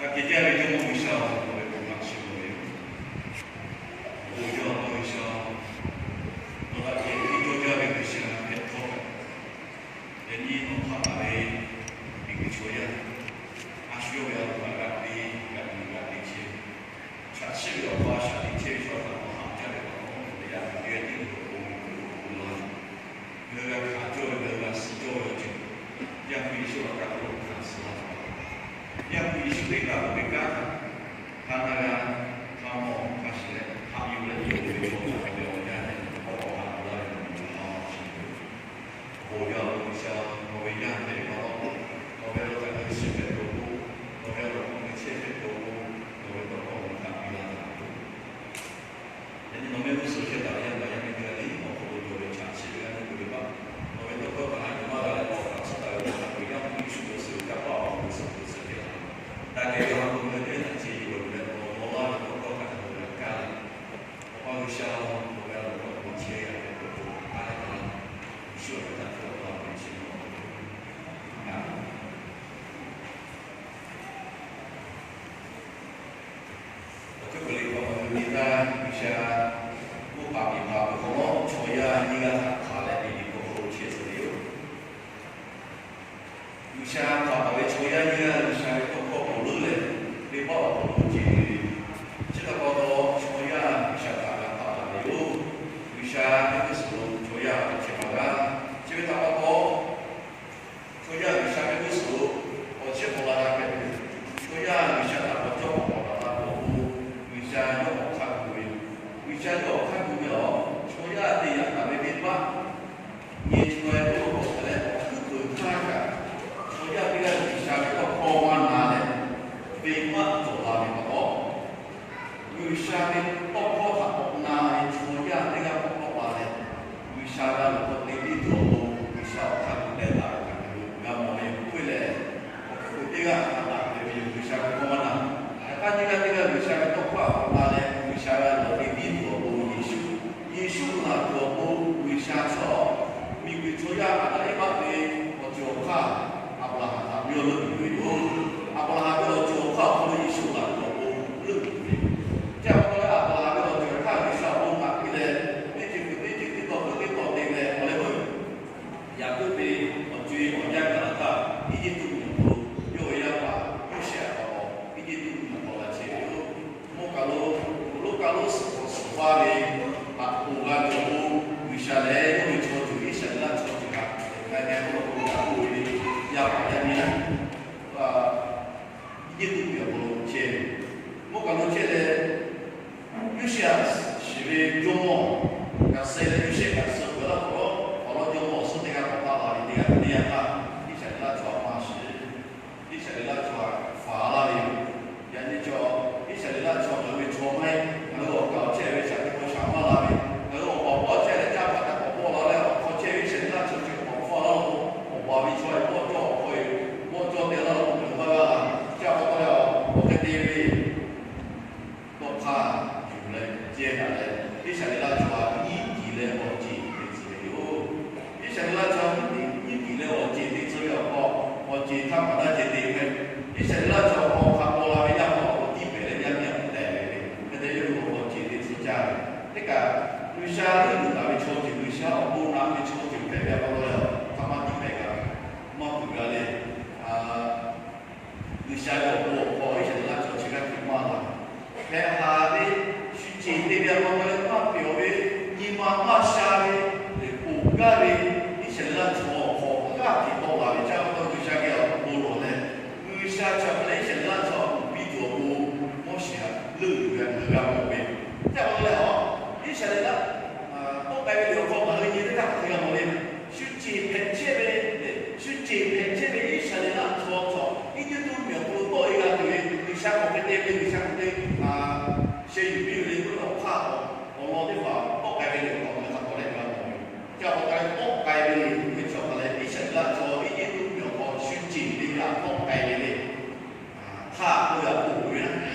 Hk'a kehˬ jaˇ ve Jawˇmawˇ G'uiˬsha-oˬ, nawˬ ve bon htaꞈ chiˇ mvuh ve yoˬ. Bon jaˇ, Awˬ pa G'uiˬsha-oˬ, nawˬ htaꞈ kehˬ ve tiˉ cawˇ jaˇ ve G'uiˬsha hpehꞈ htawˇ kaꞈ, yaꞈ nyi nawˬ htaꞈ taˍ ve miˬguiˬ chaw yaˇ, a shu yawˇ ve a loˍ htaꞈ g'a te, g'a nyi g'a te chehˇ ve, chaꞈ chiˆ ve awˬ hk'aw a shaꞈ teꞈ chehˇ ve chaw htaꞈ nawˬ haꞈ jaˇ ve pa taw, teˇ g'aˇ ve teˇ g'aˇ tiˉ ve awˬ bon miˬguiˬ awˬ hk'aw lo la ve, ngaˬ hui g'a hkanˍ cawˇ ve, ngaˬ hui g'a suh cawˇ ve awˬ ceuˬ, Yaˇ hpu Yeˍsuˆ htaꞈ kaꞈ lo hkanˍ suh laˇ ve, Yaˇ hpu Yeˍsuˆ te taˍ ve kanˉ htaꞈ hk'a na g'a hk'a mawˬ hk'a shiˍ leh haꞈ yuˬ leh yonˍ ve chaw htaꞈ ve awˬ yanˇ leh awˬ hk'aw haꞈ yuˬ laˇ ve awˬ bon laˇ ve chi ve yoˬ. Awˬ bon jaˇ, Awˬ pa G'uiˬsha, nawˬ ve yaˇ hpehꞈ ve pa taw, nawˬ ve awˬ htaꞈ ngaˬ hui shiˍ hpehꞈ tuˬ awˬ pon, nawˬ ve awˬ htaꞈ ngaˬ hui chehˇ hpehꞈ tuˬ awˬ pon, nawˬ ve tawˇ hkawˇ ngaˬ hui htaꞈ piˇ laˇ taˍ ve yoˬ. Yaꞈ nyi nawˬ mehˆ g'uˇ suhˍ chehˇ taˍ ve yaˇ paˍ yaˇ miˇ teˇ g'aˇ le awˬ hk'aw lo cawˬ ve chaꞈ chiˆ ve g'aˇ nuˇ kuiˬ ve pa, nawˬ ve tawˇ hkawˇ htaꞈ a yuˬ maˇ g'a leh awˬ htaꞈ tsuhˇ taˍ ve awˬ htaꞈ kuiˬ Yaˇ hpu Yeˍsuˆ awˬ suhˍ ve kanˇ paˆ awˬ hk'aw lo suhˍ hpu suhˍ hpehꞈ la. Daꞈ kehˬ ve awˬ ha hpu ngaˬ hui teˇ g'aˇ htaꞈ ce yuˬ lawˬ yuˬ leh nawˬ law laˇ ve tawˇ hkawˇ htaꞈ ngaˬ hui g'a kaˇ leh, Awˬ pa G'uiˬsha-oˬ, nawˬ ve a loˍ hk'aw lo chehˇ g'a ve hk'aw lo a hk'aˇ kaꞈ, Yeˍsuˆ awˬ hk'aˇ htaꞈ hk'e awˬ pa awˬ hk'aw lo chehˇ ve yoˬ. Awˬ hk'e k'o le, awˬ hk'aw lo nyi taˇ G'uiˬsha mvuhˇ paˍ miˬ paˍ ve hk'aw lo chaw yaˇ nyiˇ g'aˇ htaꞈ hpanˍ leh, miˬ miˬ hk'aw lo chehˇ tcuh ve yoˬ. G'uiˬsha hpanˍ taˍ ve chaw yaˇ nyiˇ g'aˇ G'uiˬsha ve tawˇ hkawˇ k'awꞈ leuˉ leh, venˇbaˆ awˬ hk'aw lo ce ve, chi htaꞈ pa taw chaw yaˇ G'uiˬsha htaꞈ g'a hpanˍ taˍ ve yoˬ. G'uiˬsha mehˆ g'uˇ suhˍ lo chaw yaˇ awˬ chehˇ ma g'a, chi ve htaꞈ pa taw, chaw yaˇ G'uiˬsha mehˆ g'uˇ suhˍ lo awˬ chehˇ k'awꞈ la g'a hpehꞈ ve, chaw yaˇ G'uiˬsha htaꞈ k'awꞈ cawˇ k'awꞈ la g'a tuˬ awˬ pon, G'uiˬsha yawˇ awˬ hk'aˇ gu ve yoˬ. G'uiˬsha yawˇ awˬ hk'aˇ gu ve awˬ, chaw yaˇ te yaꞈ taˍ ve venˇbaˆ nyi chaweh k'oˆ lo k'awꞈ hpehꞈ leh, awˬ hkuiˉ peuˬ htaˇ kaꞈ, chaw yaˇ teˇ g'aˇ G'uiˬsha ve tawˇ hkawˇ maˇ na leh, venˇbaˆ cawˬ la ve pa taw, G'uiˬsha ve tawˇ hkawˇ htaꞈ k'awꞈ na ve chaw yaˇ teˇ g'aˇ k'awꞈ k'awꞈ la leh, G'uiˬsha g'a lawˬ k'awꞈ te piˇ tuˬ awˬ pon G'uiˬsha awˬ hk'aˇ gu teh taˍ ve htaꞈ ngaˬ hui g'a mawˬ ve yoˬ. K'oˆ ve lehˬ, awˬ hkuiˉ peuˬ teˇ g'aˇ htaꞈ g'a hpehꞈ ve yoˬ. G'uiˬsha ve tawˇ hkawˇ maˇ na, yaꞈ hk'aˇ teˇ g'aˇ teˇ g'aˇ G'uiˬsha ve tawˇ hkawˇ htaꞈ k'awꞈ na leh G'uiˬsha g'a lawˬ te piˇ tuˬ awˬ pon Yeˍsuˆ, Yeˍsuˆ laˬ tuˬ awˬ pon G'uiˬsha chaw, miˬguiˬ chaw yaˇ Aˍdanˍ Eˇvaˆ ve awˬ ceuˬ awˬ hk'aˇ, Aˍbraˍhanˍ htaꞈ yawˇ leuˆ yuˬ ve yoˬ. Aˍbraˍhanˍ ve awˬ ceuˬ awˬ hk'aˇ awˬ hk'aw lo Yeˍsuˆ laˬ tuˬ awˬ pon leuˆ yuˬ ve yoˬ. Chi pa taw leh Aˍbraˍhanˍ ve awˬ ceuˬ awˬ hk'aˇ G'uiˬsha awˬ pon htaꞈ piˇ leh, teˇ ceuˬ kuiˬ teˇ ceuˬ teˇ taw kuiˬ teˇ taw te leh awˬ leh meuˇ Yaˍkoˆ ve awˬ co-e awˬ yaˇ gaˬ la htaˇ, Eˇjiˇtuꞈ mvuhˇmiˬ awˬ hk'aw lo yawˇ ve yaˇ paˍ Yoˇsehꞈ pa taw Eˇjiˇtuꞈ mvuhˇmiˬ awˬ hk'aw lo g'a chehˇ ve yoˬ. Mvuhˇ kaˬ lo, mvuhˇ kaˬ lo suhˍ hk'awꞈ suhˍ paˇ ve htaꞈ ponˬ g'a tuˬ awˬ pon, G'uiˬsha lehˬ yawˇ ve chaw ceuˬ Iˉsaˍreˍlaˆ chaw ceuˬ htaꞈ hk'aˬ hk'e k'oˆ lo k'o, yaˇ paˍ yaˇ miˇ Eˇjiˇtuꞈ mvuhˇmiˬ awˬ hk'aw lo chehˇ ve. Mvuhˇ kaˬ lo chehˇ leh, Yoˇsehꞈ shiˍ ve jawˇmawˇ kaꞈ suh leh, Yoˇsehꞈ kaꞈ suh peuˬ laˇ hk'awꞈ, awˬ lawn jawˇmawˇ awˬ suhˉ teˇ g'aˇ k'awꞈ taˆ la ve teˇ g'aˇ teˇ yanˇ htaˇ, Iˉsaˍreˍlaˆ chaw maˇ shiˍ. Iˉsaˍreˍlaˆ chaw htaꞈ faˍ laˇ ve yoˬ. Yaꞈ nyi chaw, Iˉsaˍreˍlaˆ chaw ngaˬ hui ve chaw maˇ heˆ. Ngaˬ hui awˬ kaˍ awˬ chehˇ ve shaˍ teˇ hk'aw shaˍ maˇ la ve, ngaˬ hui awˬ paˍ awˬ pa chehˇ leh caˇ paˍ htaꞈ k'awꞈ pawˆ la leh, awˬ hk'aw chehˇ ve Iˉsaˍreˍlaˆ chaw chi k'awꞈ hpawˇ laˇ lo, awˬ paˍ ve chaw htaꞈ pawˆ cawˇ awˬ hk'aw e, pawˆ cawˇ teh laˇ lo ngaˬ hui maˇ g'a la. Chi pa taw leh, awˬ hk'e te ve tawˇ hk'aˇ yuˬ leh ceh daꞈ leh, Iˉsaˍreˍlaˆ chaw nyiˇ tiˍ leh awˬ ceˬ te tcuh ve yoˬ. Iˉsaˍreˍlaˆ chaw nyiˇ tiˍ leh awˬ ceˬ te tcuh ve awˬ hk'aw, awˬ ceˬ htaˇ maˍ daˇ ceh te ve, Iˉsaˍreˍlaˆ chaw awˬ hk'aw hk'a paw la ve yaˇ paˍ awˬ tiˇ pehˍ leh yaˇ miˇ a hpehꞈ la ve, hk'e te yawˇ hui awˬ ceˬ te tcuh caˇ ve. Teˇ kaꞈ G'uiˬsha leuˆ yuˬ taˍ ve chaw ceuˬ, G'uiˬsha awˬ bon na ve chaw ceuˬ hpehꞈ ve pa taw leh, hk'aˬ ma tiˇ pehˍ kaꞈ maˇ peuˬ g'a le. G'uiˬsha ve awˬ bon awˬ hk'aw Iˉsaˍreˍlaˆ chaw chi g'aˇ hteꞈ maˇ la. Hpehꞈ haˍ ve, shu ceˬ te ve awˬ hk'aw lo maˇ piˇ-oˬ ve, nyi ma maˇ sha ve, ponˬ gaˇ ve Iˉsaˍreˍlaˆ chaw awˬ hk'aw g'aˇ hteꞈ tawˆ la ve. Chi pa taw G'uiˬsha geh awˬ bon lawˬ leh, G'uiˬsha chi hk'e leh Iˉsaˍreˍlaˆ chaw ponˬ piˇ tuˬ awˬ pon Moˉseˍ htaꞈ leuˆ yuˬ ve ngaˬ hui g'a mawˬ ve. Chi pa taw leh, Iˉsaˍreˍlaˆ tawˆ k'ai ve liꞈ awˬ hk'aw ngaˬ hui nyi teˇ htaˇ hk'aˬ hk'e g'a mawˬ le. Shu ceˬ hpehꞈ chehˇ ve, shu ceˬ hpehꞈ chehˇ ve Iˉsaˍreˍlaˆ chaw cawˬ Eˇjiˇtuꞈ mvuhˇmiˬ awˬ hk'aw lo tawˆ e g'a tuˬ ve G'uiˬsha k'awꞈ hk'e te ve, G'uiˬsha k'awꞈ te sheh yuˬ piˇ ve le k'oˆ ve awˬ hk'aˇ awˬ lawn teˇ hpaˍ tawˆ k'ai ve liꞈ awˬ hk'aw ngaˬ hui hk'a tawˍ leh g'a mawˬ ve. Chi pa taw leh tawˆ k'ai ve liꞈ hk'e chi hk'aˬ leh Iˉsaˍreˍlaˆ chaw Eˇjiˇtuꞈ mvuhˇmiˬ awˬ hk'aw shu ceˬ te ve htaꞈ tawˆ k'ai ve le. Hk'aˬ hk'e g'a k'oˆ ve,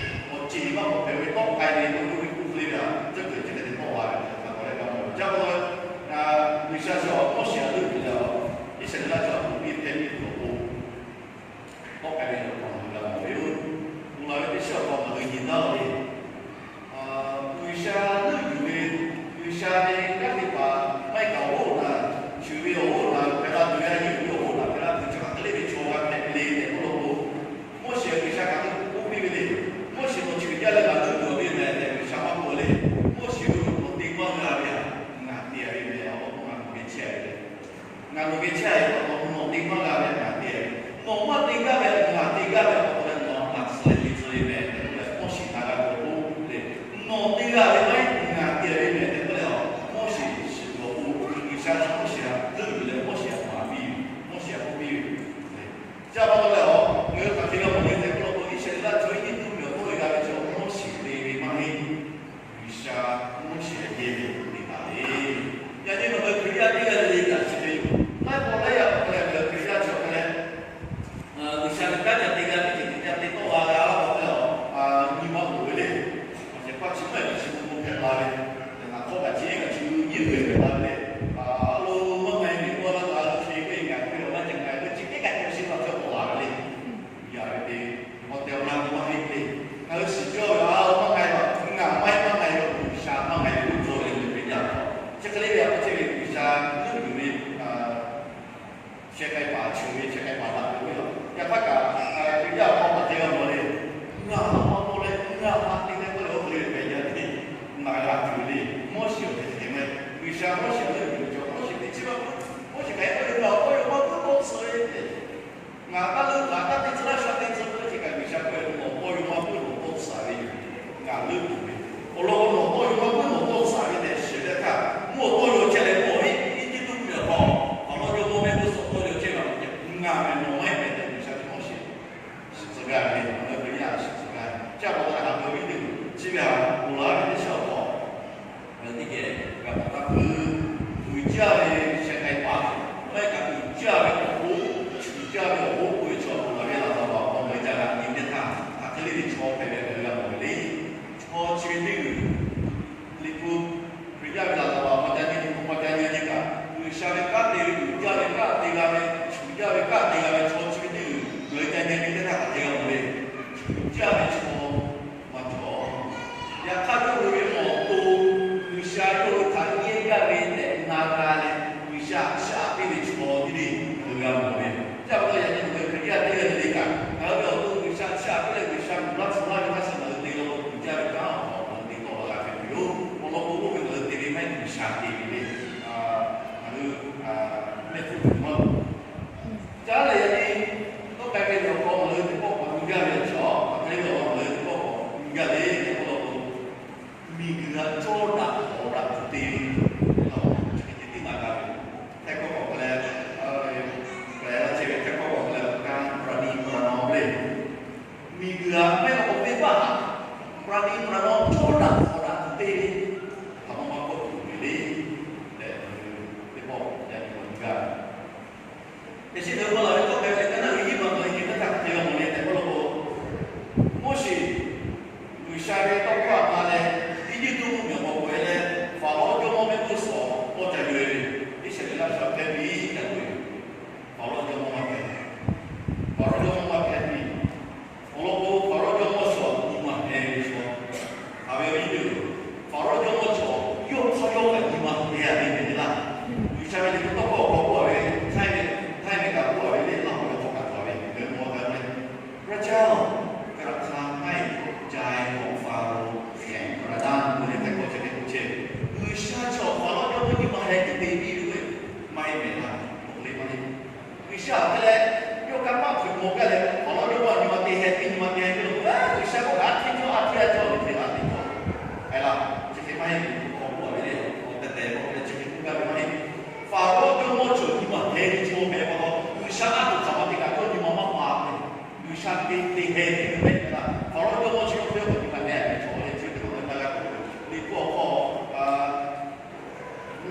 awˬ ceˬ maˇ k'awꞈ hpehꞈ ve tawˆ k'ai ve k'oˆ ve k'oˆ hk'e le ve, tcuhˉ kuiˬ chi hk'e te tawˆ la ve htaꞈ k'awꞈ leh g'a mawˬ ve. Chi pa taw, G'uiˬsha chi awˬ Moˉseˍ htaꞈ leuˆ yuˬ leh, Iˉsaˍreˍlaˆ chaw ponˬ piˇ hpehˇ piˇ tuˬ awˬ pon tawˆ k'ai ve liꞈ awˬ hk'aw ngaˬ hui g'a mawˬ ve yoˬ. Ngaˬ nawˬ geh chehˇ ve pa taw, nawˬ te maˇ g'a ve ngaˬ te ve, nawˬ maˇ te gaˇ ve ngaˬ te gaˇ ve pa taw leh, nawˬ ngaˬ tcuh leh te tcuh ve meh tehꞈ k'oˆ leh, Moˉseˍ na g'a k'o k'oˆ le. Nawˬ te g'a ve maˇ heˆ, ngaˬ te ve meh tehꞈ k'oˆ leh, Moˉseˍ shiˍ g'awˬ k'o, G'uiˬsha chi Moˉseˍ htaꞈ leuˆ yuˬ leh Moˉseˍ htaꞈ maˍ piˇ ve, Moˉseˍ htaꞈ k'oˆ piˇ ve. Chi pa taw leh, ngaˬ hui hk'aˬ hk'e g'a mawˬ le tehꞈ k'oˆ law k'o, Iˉsaˍreˍlaˆ chaw Eˇjiˇtuꞈ mvuhˇmiˬ awˬ hk'oˆ lo g'a ve chaw Moˉseˍ te ve maˇ heˆ. G'uiˬsha Moˉseˍ aꞈ kehˬ ve te taˍ ve. Yaꞈ nyi nawˬ ngaˬ hui Hkriꞈ yaˇ teˇ g'aˇ le le kaꞈ chi hk'e yoˬ. Laiˉ pawˆ laiˉ yaˇ awˬ hk'aw leh ngaˬ hui Hkriꞈ yaˇ chi awˬ hk'aw leh, G'uiˬsha ve kanˉ ca te g'a ve teˇ ceuˬ te tawˆ la g'a laˇ k'o, nyi ma loˍ ve le. Awˬ shehˍ hpaˇ chi maˇ heˆ, chi bon bon hpehꞈ la ve. Ngaˬ hk'aw kaꞈ chi kaꞈ chi nyiˉ ve hpehꞈ la ve le. A lo maˇ k'ai ve k'oˆ laˇ taˍ ve chi ve ngaˬ hk'e ve maˇ ca k'ai ve chi teˇ kaꞈ k'ai chi la ca k'awꞈ la ve le. Yaꞈ ve te, awˬ tehˬ awˬ na k'o maˇ heˆ le. Ngaˬ hui shiˍ cawˇ ve a maˇ k'ai ve, ngaˬ maˇ heˆ maˇ k'ai ve, G'uiˬsha maˇ k'ai ve k'oˆ cawˇ ve le ve yaˇ. Chi hk'e le ve a k'o chi ve G'uiˬsha leuˆ yuˬ ve sheh k'ai paˍ cheuˬ ve, sheh k'ai paˍ daꞈ ve yoˬ. Yaꞈ hk'aˇ kaꞈ, Hkriꞈ yaˇ awˬ hk'aw kaꞈ te g'a mawˬ le. Ngaˬ maˇ maˇ k'oˆ leh, ngaˬ maˇ te leh k'oˆ leh, oˇ hk'e le ve yaˇ teˇ ngaˬ g'a tuˬ le. Moˉseˍ awˬ hk'e hk'e meh, G'uiˬsha Moˉseˍ leuˆ yuˬ ve chaw, Moˉseˍ teˇ chi maˇ k'oˆ, Moˉseˍ kaꞈ k'oˆ ve, ngaˬ awˬ pawˇ yawˇ maˇ k'oˆ tawˆ tcuh ve le. Ngaˬ taˇ leuˆ, ngaˬ taˇ te tcuh laˇ, sha te tcuh ve chi kaꞈ G'uiˬsha k'oˆ ve, nawˬ tawˇ yaw maˇ puiˉ nawˬ tawˆ tcuh ve, ngaˬ leuˆ tuˬ ve. Awˬ lawn k'o, nawˬ tawˇ yaw maˇ puiˉ nawˬ tawˆ tcuh ve tehꞈ shiˍ leh htaˇ, mvuhˇ awˬ tawˇ yaw chehˇ leh mvuhˇ awˬ viˉ Eˇjiˇtuꞈ mvuhˇmiˬ awˬ hk'aw, awˬ lawn jawˇmawˇ mehˆ g'uˇ suhˍ tawˇ yaw chehˇ ve, ngaˬ meh nawˬ maˇ heˆ meh tehꞈ G'uiˬsha chi Moˉseˍ shiˍ tcuh gaˇ ve le. Ngaˬ hui Hkriꞈ yaˇ shiˍ tcuh gaˇ ve. Chi pa taw leh haꞈ ve awˬ viˉ teˇ, chi ve haꞈ ponˬ laˇ ve teˇ shaˉ awˬ hk'aw, ngaˬ hui teˇ geh g'a hk'aˬ htaˇ pui, uiˍ jaˇ ve sheh k'ai paˍ, maˇ heˆ kaꞈ uiˍ jaˇ ve awˬ hoˉ, uiˍ jaˇ ve awˬ hoˉ k'oˆ ve chaw ponˬ laˇ ve Laˍzaˍruˆ awˬ hk'aw ngaˬ hui ca g'a nyi teˇ htaˇ, hk'aˬ hk'e le ve chaw hpehꞈ ve ngaˬ hui g'a mawˬ ve le. Chaw chi ve teˇ g'uiˬ Liꞈ hpu Hkriꞈ yaˇ ve Laˍzaˍruˆ awˬ hk'aw ca nyi, awˬ hk'aw ca nyi nyi kaꞈ, G'uiˬsha ve kanˉ te ve, uiˍ jaˇ ve kanˉ te g'a ve, uiˍ jaˇ ve kanˉ te g'a ve chaw chi ve teˇ g'uiˬ ngaˬ hui ca nyi nyi teˇ htaˇ hk'aˬ hk'e g'a mawˬ le. Uiˍ jaˇ ve chaw maˇ cawˬ. Yaꞈ hk'aˇ yawˇ hui ve awˬ to G'uiˬsha yawˇ hui htaꞈ yehˇ gaˇ ve tehꞈ na g'a leh, G'uiˬsha shaꞈ piˇ ve chaw teˇ le ngaˬ hui g'a mawˬ ve. Chi pa taw yaꞈ nyi ngaˬ hui Hkriꞈ yaˇ teˇ g'aˇ le le kaꞈ, ngaˬ hui ve awˬ to G'uiˬsha shaꞈ piˇ leh G'uiˬsha yuˬ laˇ tcuh laˇ ve hk'a shuˍ ngaˬ hui te law k'o, uiˍ jaˇ ve kanˉ awˬ hk'aw ngaˬ hui te tawˆ la g'a hpehꞈ ve yoˬ. Awˬ lawn k'o, oˇ ve ngaˬ hui te ve maˇ heˆ, G'uiˬsha te ve le. Ngaˬ hui mehˆ hpfuhˇ tuˬ maˇ loˍ. Caˉ lehˬ yaꞈ nyi tawˆ k'ai ve awˬ hk'aw ngaˬ hui teˇ pawˆ k'awꞈ nyi gaˇ ve chaw, hk'aˬ hk'e le ve awˬ lawn ngaˬ hui teˇ pawˆ k'awꞈ nyi gaˇ le tehꞈ k'oˆ law k'o, miˬguiˬ htaꞈ cawˇ daꞈ hawˍ daꞈ tuˬ te ve, chi hk'e te tiˉ na g'a ve. Htaiˇ hkawˇ k'awꞈ hk'e leh, k'ai laˇ chehˇ ve Htaiˇ hkawˇ k'awꞈ hk'e leh, การปราณีประนอม le. Miˬguiˬ htaꞈ maˇ heˆ k'o venˇbaˆ htaꞈ ปราณีประนอม cawˇ daꞈ hawˍ daꞈ tuˬ te ve, hk'aˬ ma maˇ kawˆ tuˬ ve le tehꞈ, teˇ pawˆ yaꞈ nyi k'awꞈ nyi gaˇ ve. Yaꞈ shi ngaˬ hui maˇ laˬ ve tawˆ k'ai ve leh, ka naˉ ve hiˉ ma ngaˬ hui nyi teˇ htaˇ hk'e g'a mawˬ le tehꞈ k'oˆ law k'o, Moˉseˍ G'uiˬsha ve tawˇ hkawˇ htaꞈ na leh, Eˇjiˇtuꞈ mvuhˇmiˬ awˬ hk'aw k'oꞈ e leh, Faˍrawˇ jawˇmawˇ mehˆ g'uˇ suhˍ awˬ hk'aw ca yawˬ e ve, Iˉsaˍreˍlaˆ chaw hpehˇ piˇ tehꞈ k'oˆ ve. Faˍrawˇ jawˇmawˇ maˇ hpehˇ, Faˍrawˇ jawˇmawˇ maˇ hpehˇ piˇ. Awˬ lawn k'o, Faˍrawˇ jawˇmawˇ chaw nyi ma heh ve chaw. Haꞈ ve awˬ viˉ teˇ-oˬ, Faˍrawˇ jawˇmawˇ chaw yawˇ hk'aˇ yawˇ kaꞈ nyi ma heh ve meh laˇ. G'uiˬsha ve liꞈ hpu tawˇ hkawˇ awˬ hk'aw k'oˆ a ve, htaiˇ ve, htaiˇ ve kaꞈ k'oˆ a ve le, laˇ hawˬ ve hk'aw kaꁞ htaꞈ ve, ngaˬ hui mawˬ a ve, พระเจ้ากระทำให้ใจของฟาโรห์แข็งกระด้าง k'oˆ ve hk'e k'oˆ chehˇ ve k'oˆ chehˇ ve. G'uiˬsha chaw Faˍrawˇ jawˇmawˇ nyi ma heh ceuˬ te piˇ ve, maˇ heˆ meh laˇ, k'oˆ le maˇ heˆ. G'uiˬsha hk'e leh, yawˇ kaꞈ maˇ hpeuꞈ mawˬ gaˇ leh, Faˍrawˇ jawˇmawˇ nyi ma te heh piˇ, nyi ma te heh piˇ law k'o, G'uiˬsha k'oˆ kaꞈ a htiˇ cawˇ a htiˇ a cawˇ ve hk'e a te cawˇ. Hk'e laˇ, chi hk'e maˇ heˆ ve k'awꞈ k'oˆ a ve le, awˬ tehˬ tehˬ k'awꞈ ve le, chi hk'e k'oˆ gaˇ ve maˇ heˆ. Faˍrawˇ jawˇmawˇ chaw nyi ma heh ve chaw hpehꞈ pa taw, G'uiˬsha a tuˬ hk'aˬ ma te kaꞈ yawˇ nyi ma maˇ pa ve. G'uiˬsha te te heh piˇ ve hpehꞈ la. Faˍrawˇ jawˇmawˇ chi yawˇ hk'e yawˇ kaꞈ nyi ma heh ve chaw le, chi teˇ hpaˍ ve na g'a k'oˆ ve, Liꞈ hpu awˬ hk'aw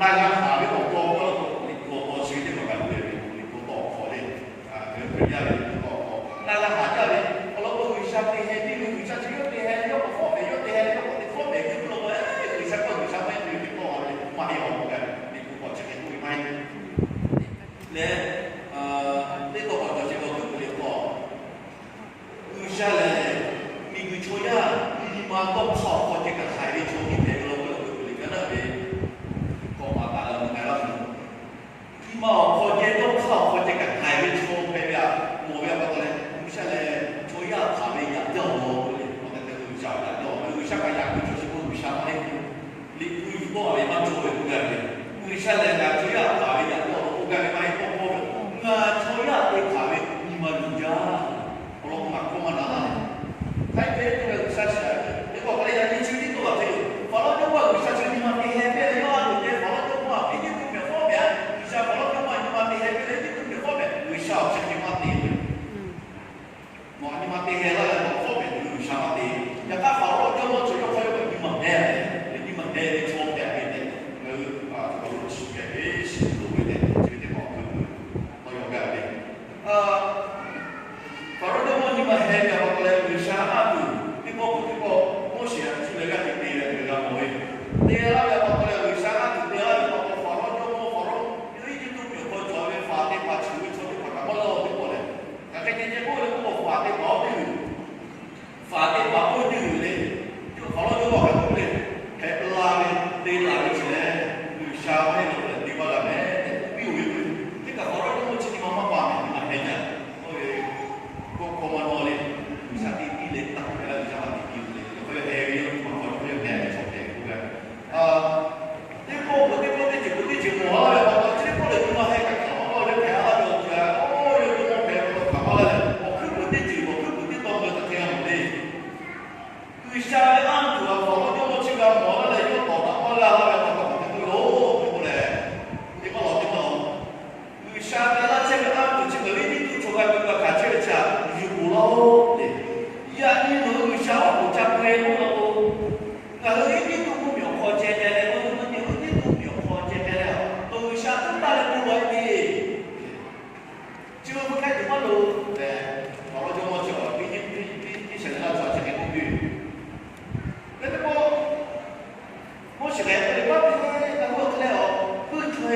na g'a haˍ ve awˬ taw k'oˆ law k'o, Liꞈ hpu awˬ taw chi ve teˇ hpaˍ kaꞈ loꞈ e ve, Liꞈ hpu tawˇ awˬ hk'aw le. Ngaˬ hui Hkriꞈ yaˇ ve Liꞈ hpu tawˇ awˬ hk'aw na g'a haˍ jaˇ ve, awˬ lawn k'o G'uiˬsha te heh piˇ ve, G'uiˬsha chi yawˇ te heh leh yawˇ k'awꞈ fawˉ hpehꞈ, yawˇ te heh leh yawˇ k'awꞈ te fawˉ hpehꞈ ve k'oˆ law k'o, G'uiˬsha kawˇ G'uiˬsha maˇ heˆ ve hk'e tawˇ a ve, maˇ heˆ awˬ k'oˆ gaˇ ve, Liꞈ hpu k'awꞈ chi hk'e k'oˆ ve maˇ heˆ. Leh teˇ tawˇ hk'awꞈ cawˬ chi k'awꞈ tuˬ hk'e le k'o, G'uiˬsha lehˬ miˬguiˬ chaw yaˇ nyi ma dawˇ hk'aˇ awˬ hk'aw ceh kaꞈ haiˬ ve chaw tiˉ hpehꞈ ve law k'o, lawˬ k'oˆ ve le, ka naˉ ve kawꞈ maˍ taˍ leh awˬ nu k'ai laˇ ve, nyi ma awˬ hk'aw ceh dawˇ hk'aˇ awˬ hk'aw ceh kaꞈ haiˬ ve chaw hpehꞈ ve htaꞈ mawˬ ve pa taw leh, G'uiˬsha lehˬ chaw yaˇ htaꞈ ve yaꞈ jaˇ awˬ lawn k'oˆ ve le. Awˬ tehˬ tehˬ G'uiˬsha yaꞈ jaˇ awˬ lawn, G'uiˬsha kaꞈ yaꞈ ve chaw chi k'o G'uiˬsha maˇ heˆ. Liꞈ hpu yuˬ tawˆ ve maˇ cawˬ ve k'oˆ gaˇ ve, G'uiˬsha lehˬ ngaˬ chaw yaˇ htaꞈ ve yaꞈ jaˇ awˬ lawn k'oˆ gaˇ ve maˇ heˆ.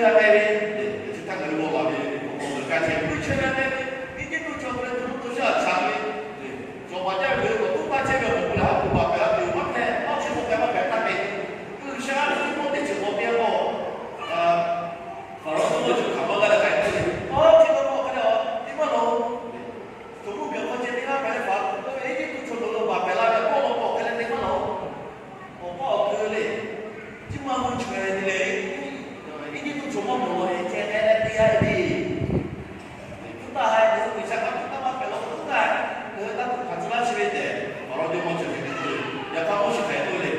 g'a k'ai ve, chi htaˇ ngaˬ hui g'aw laˬ ve, awˬ hk'aw lo g'a chehˇ ve, G'uiˬsha g'a k'ai ve, Eˇjiˇtuꞈ chaw hk'aw lo tu nuˇ to shaˉ a chaꞈ ve, cawˬ paˍ jaˇ ve awˬ hk'aw lo tuˉ taˇ chehˇ ve awˬ hk'aw lo haꞈ k'oˆ baˬ pehˍ laˇ ve yoˬ. Maˇ hpehꞈ, awˬ chi k'o k'ai maˇ hpehꞈ taˇ hpehꞈ. G'uiˬsha ve teˇ pawˆ teˇ ceuˬ k'awꞈ te k'o, Faˍrawˇ jawˇmawˇ chi hk'aˬ ma g'a leh hk'aˬ hk'e te le. Awˬ chi k'o k'awꞈ hk'e le, a, te maˇ lawˬ. Chaw mvuhˇ miˬ awˬ hk'aw ceh te laˇ pehˍ leh, Faˍrawˇ ve Eˇjiˇtuꞈ chaw lo lo baˬ pehˍ la ve k'awꞈ lawˬ k'awꞈ hk'e leh te maˇ lawˬ. Awˬ paˇ awˬ hkui le, chi ma hui chaweh te leh, Eˇjiˇtuꞈ chaw mawˇ mawˬ lawˬ leh ceh k'ai leh te g'a ve le. Tuˉ taˇ ha, ngaˬ hui G'uiˬsha hk'a tuˉ taˇ maˇ hpehꞈ law, tuˉ taˇ, ngaˬ hui taˇ tuˬ hk'aˬ tcuh laˇ chi ve tehꞈ, Faˍrawˇ jawˇmawˇ chi hk'e te tuˬ. Yaꞈ hk'aˇ Moˉseˍ hk'aˬ hk'e k'oˆ ve le,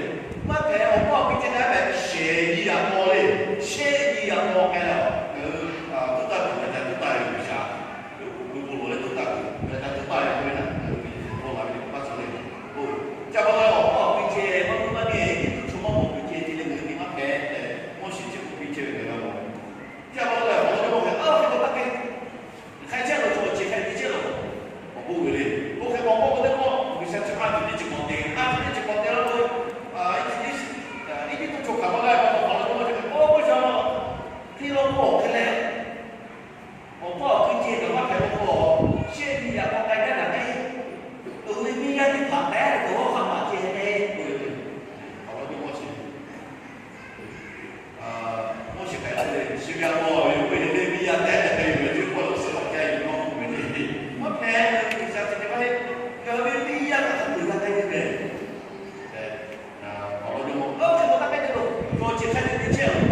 maˇ hpehꞈ, awˬ paˇ awˬ hkui ceh k'ai hpehꞈ shehˍ nyi yaꞈ k'aw le, shehˆ nyi yaꞈ k'aw k'ai leh, ngaˬ hui tuˉ taˇ tuˬ hk'aˬ ceh tuˉ taˇ ve G'uiˬsha, awˬ hk'aw lo leh tuˉ taˇ tuˬ hk'aˬ ceh tuˉ taˇ ve k'oˆ ve na, ngaˬ hui ve hk'aw laˬ ve pa taw le. Oˇ, ca pa taw awˬ paˇ awˬ hkui ceh maˇ maˇ g'a, Eˇjiˇtuꞈ chaw mawˇ mawˬ hkui ceh te leh ngaˬ hui te maˇ hpehꞈ tehꞈ Moˉseˍ chi k'oˆ piˇ chehˇ ve ngaˬ hui g'a mawˬ. Chi pa taw leh Faˍrawˇ jawˇmawˇ hk'e, a, hk'e k'o taˇ hk'e, hk'ai chehˇ lawˬ, chaw chi hk'e te chehˇ lawˬ, awˬ bon ve le. Oˇ hk'e k'awꞈ k'oˆ k'o teˇ pawˆ G'uiˬsha chi hk'a tuˬ teˇ ceuˬ k'awꞈ te, hk'a tuˬ teˇ ceuˬ k'awꞈ te laˇ k'o, Eˇjiˇtuꞈ chaw hk'aˬ ma g'a ve pa taw Faˍrawˇ jawˇmawˇ chi hk'e k'oˆ ve, G'uiˬsha, hteˇ law k'o awˬ hk'e leh, awˬ paˇ awˬ hkui ceh kaꞈ maˇ hpehꞈ law k'o, shehˆ nyi yaꞈ k'aw k'ai gaˇ kaꞈ te, uiˍ ve miˇ yaˇ teˇ hpaˍ tehꞈ dawˇ hk'a maˍ ceh te k'oˆ ve. Faˍrawˇ jawˇmawˇ chi Moˉseˍ hk'aˬ hk'e k'oˆ ve, chi ve a pa ve yoˬ, k'oˆ ve le, miˇ yaˇ tehꞈ tehꞈ k'ai ve, chi k'oˆ lo suh awˬ ca yoˬ maˇ k'oˆ ve le. Maˇ hpehꞈ, G'uiˬsha chi hk'e maˇ heˆ. Ngaˬ hui ve miˇ yaˇ kaꞈ hk'a peu-eˬ g'a k'ai ve meh. Awˬ lawn k'o, a, hk'e k'o taˇ k'ai te lo, chaw chi hk'a te te chehˇ a lo.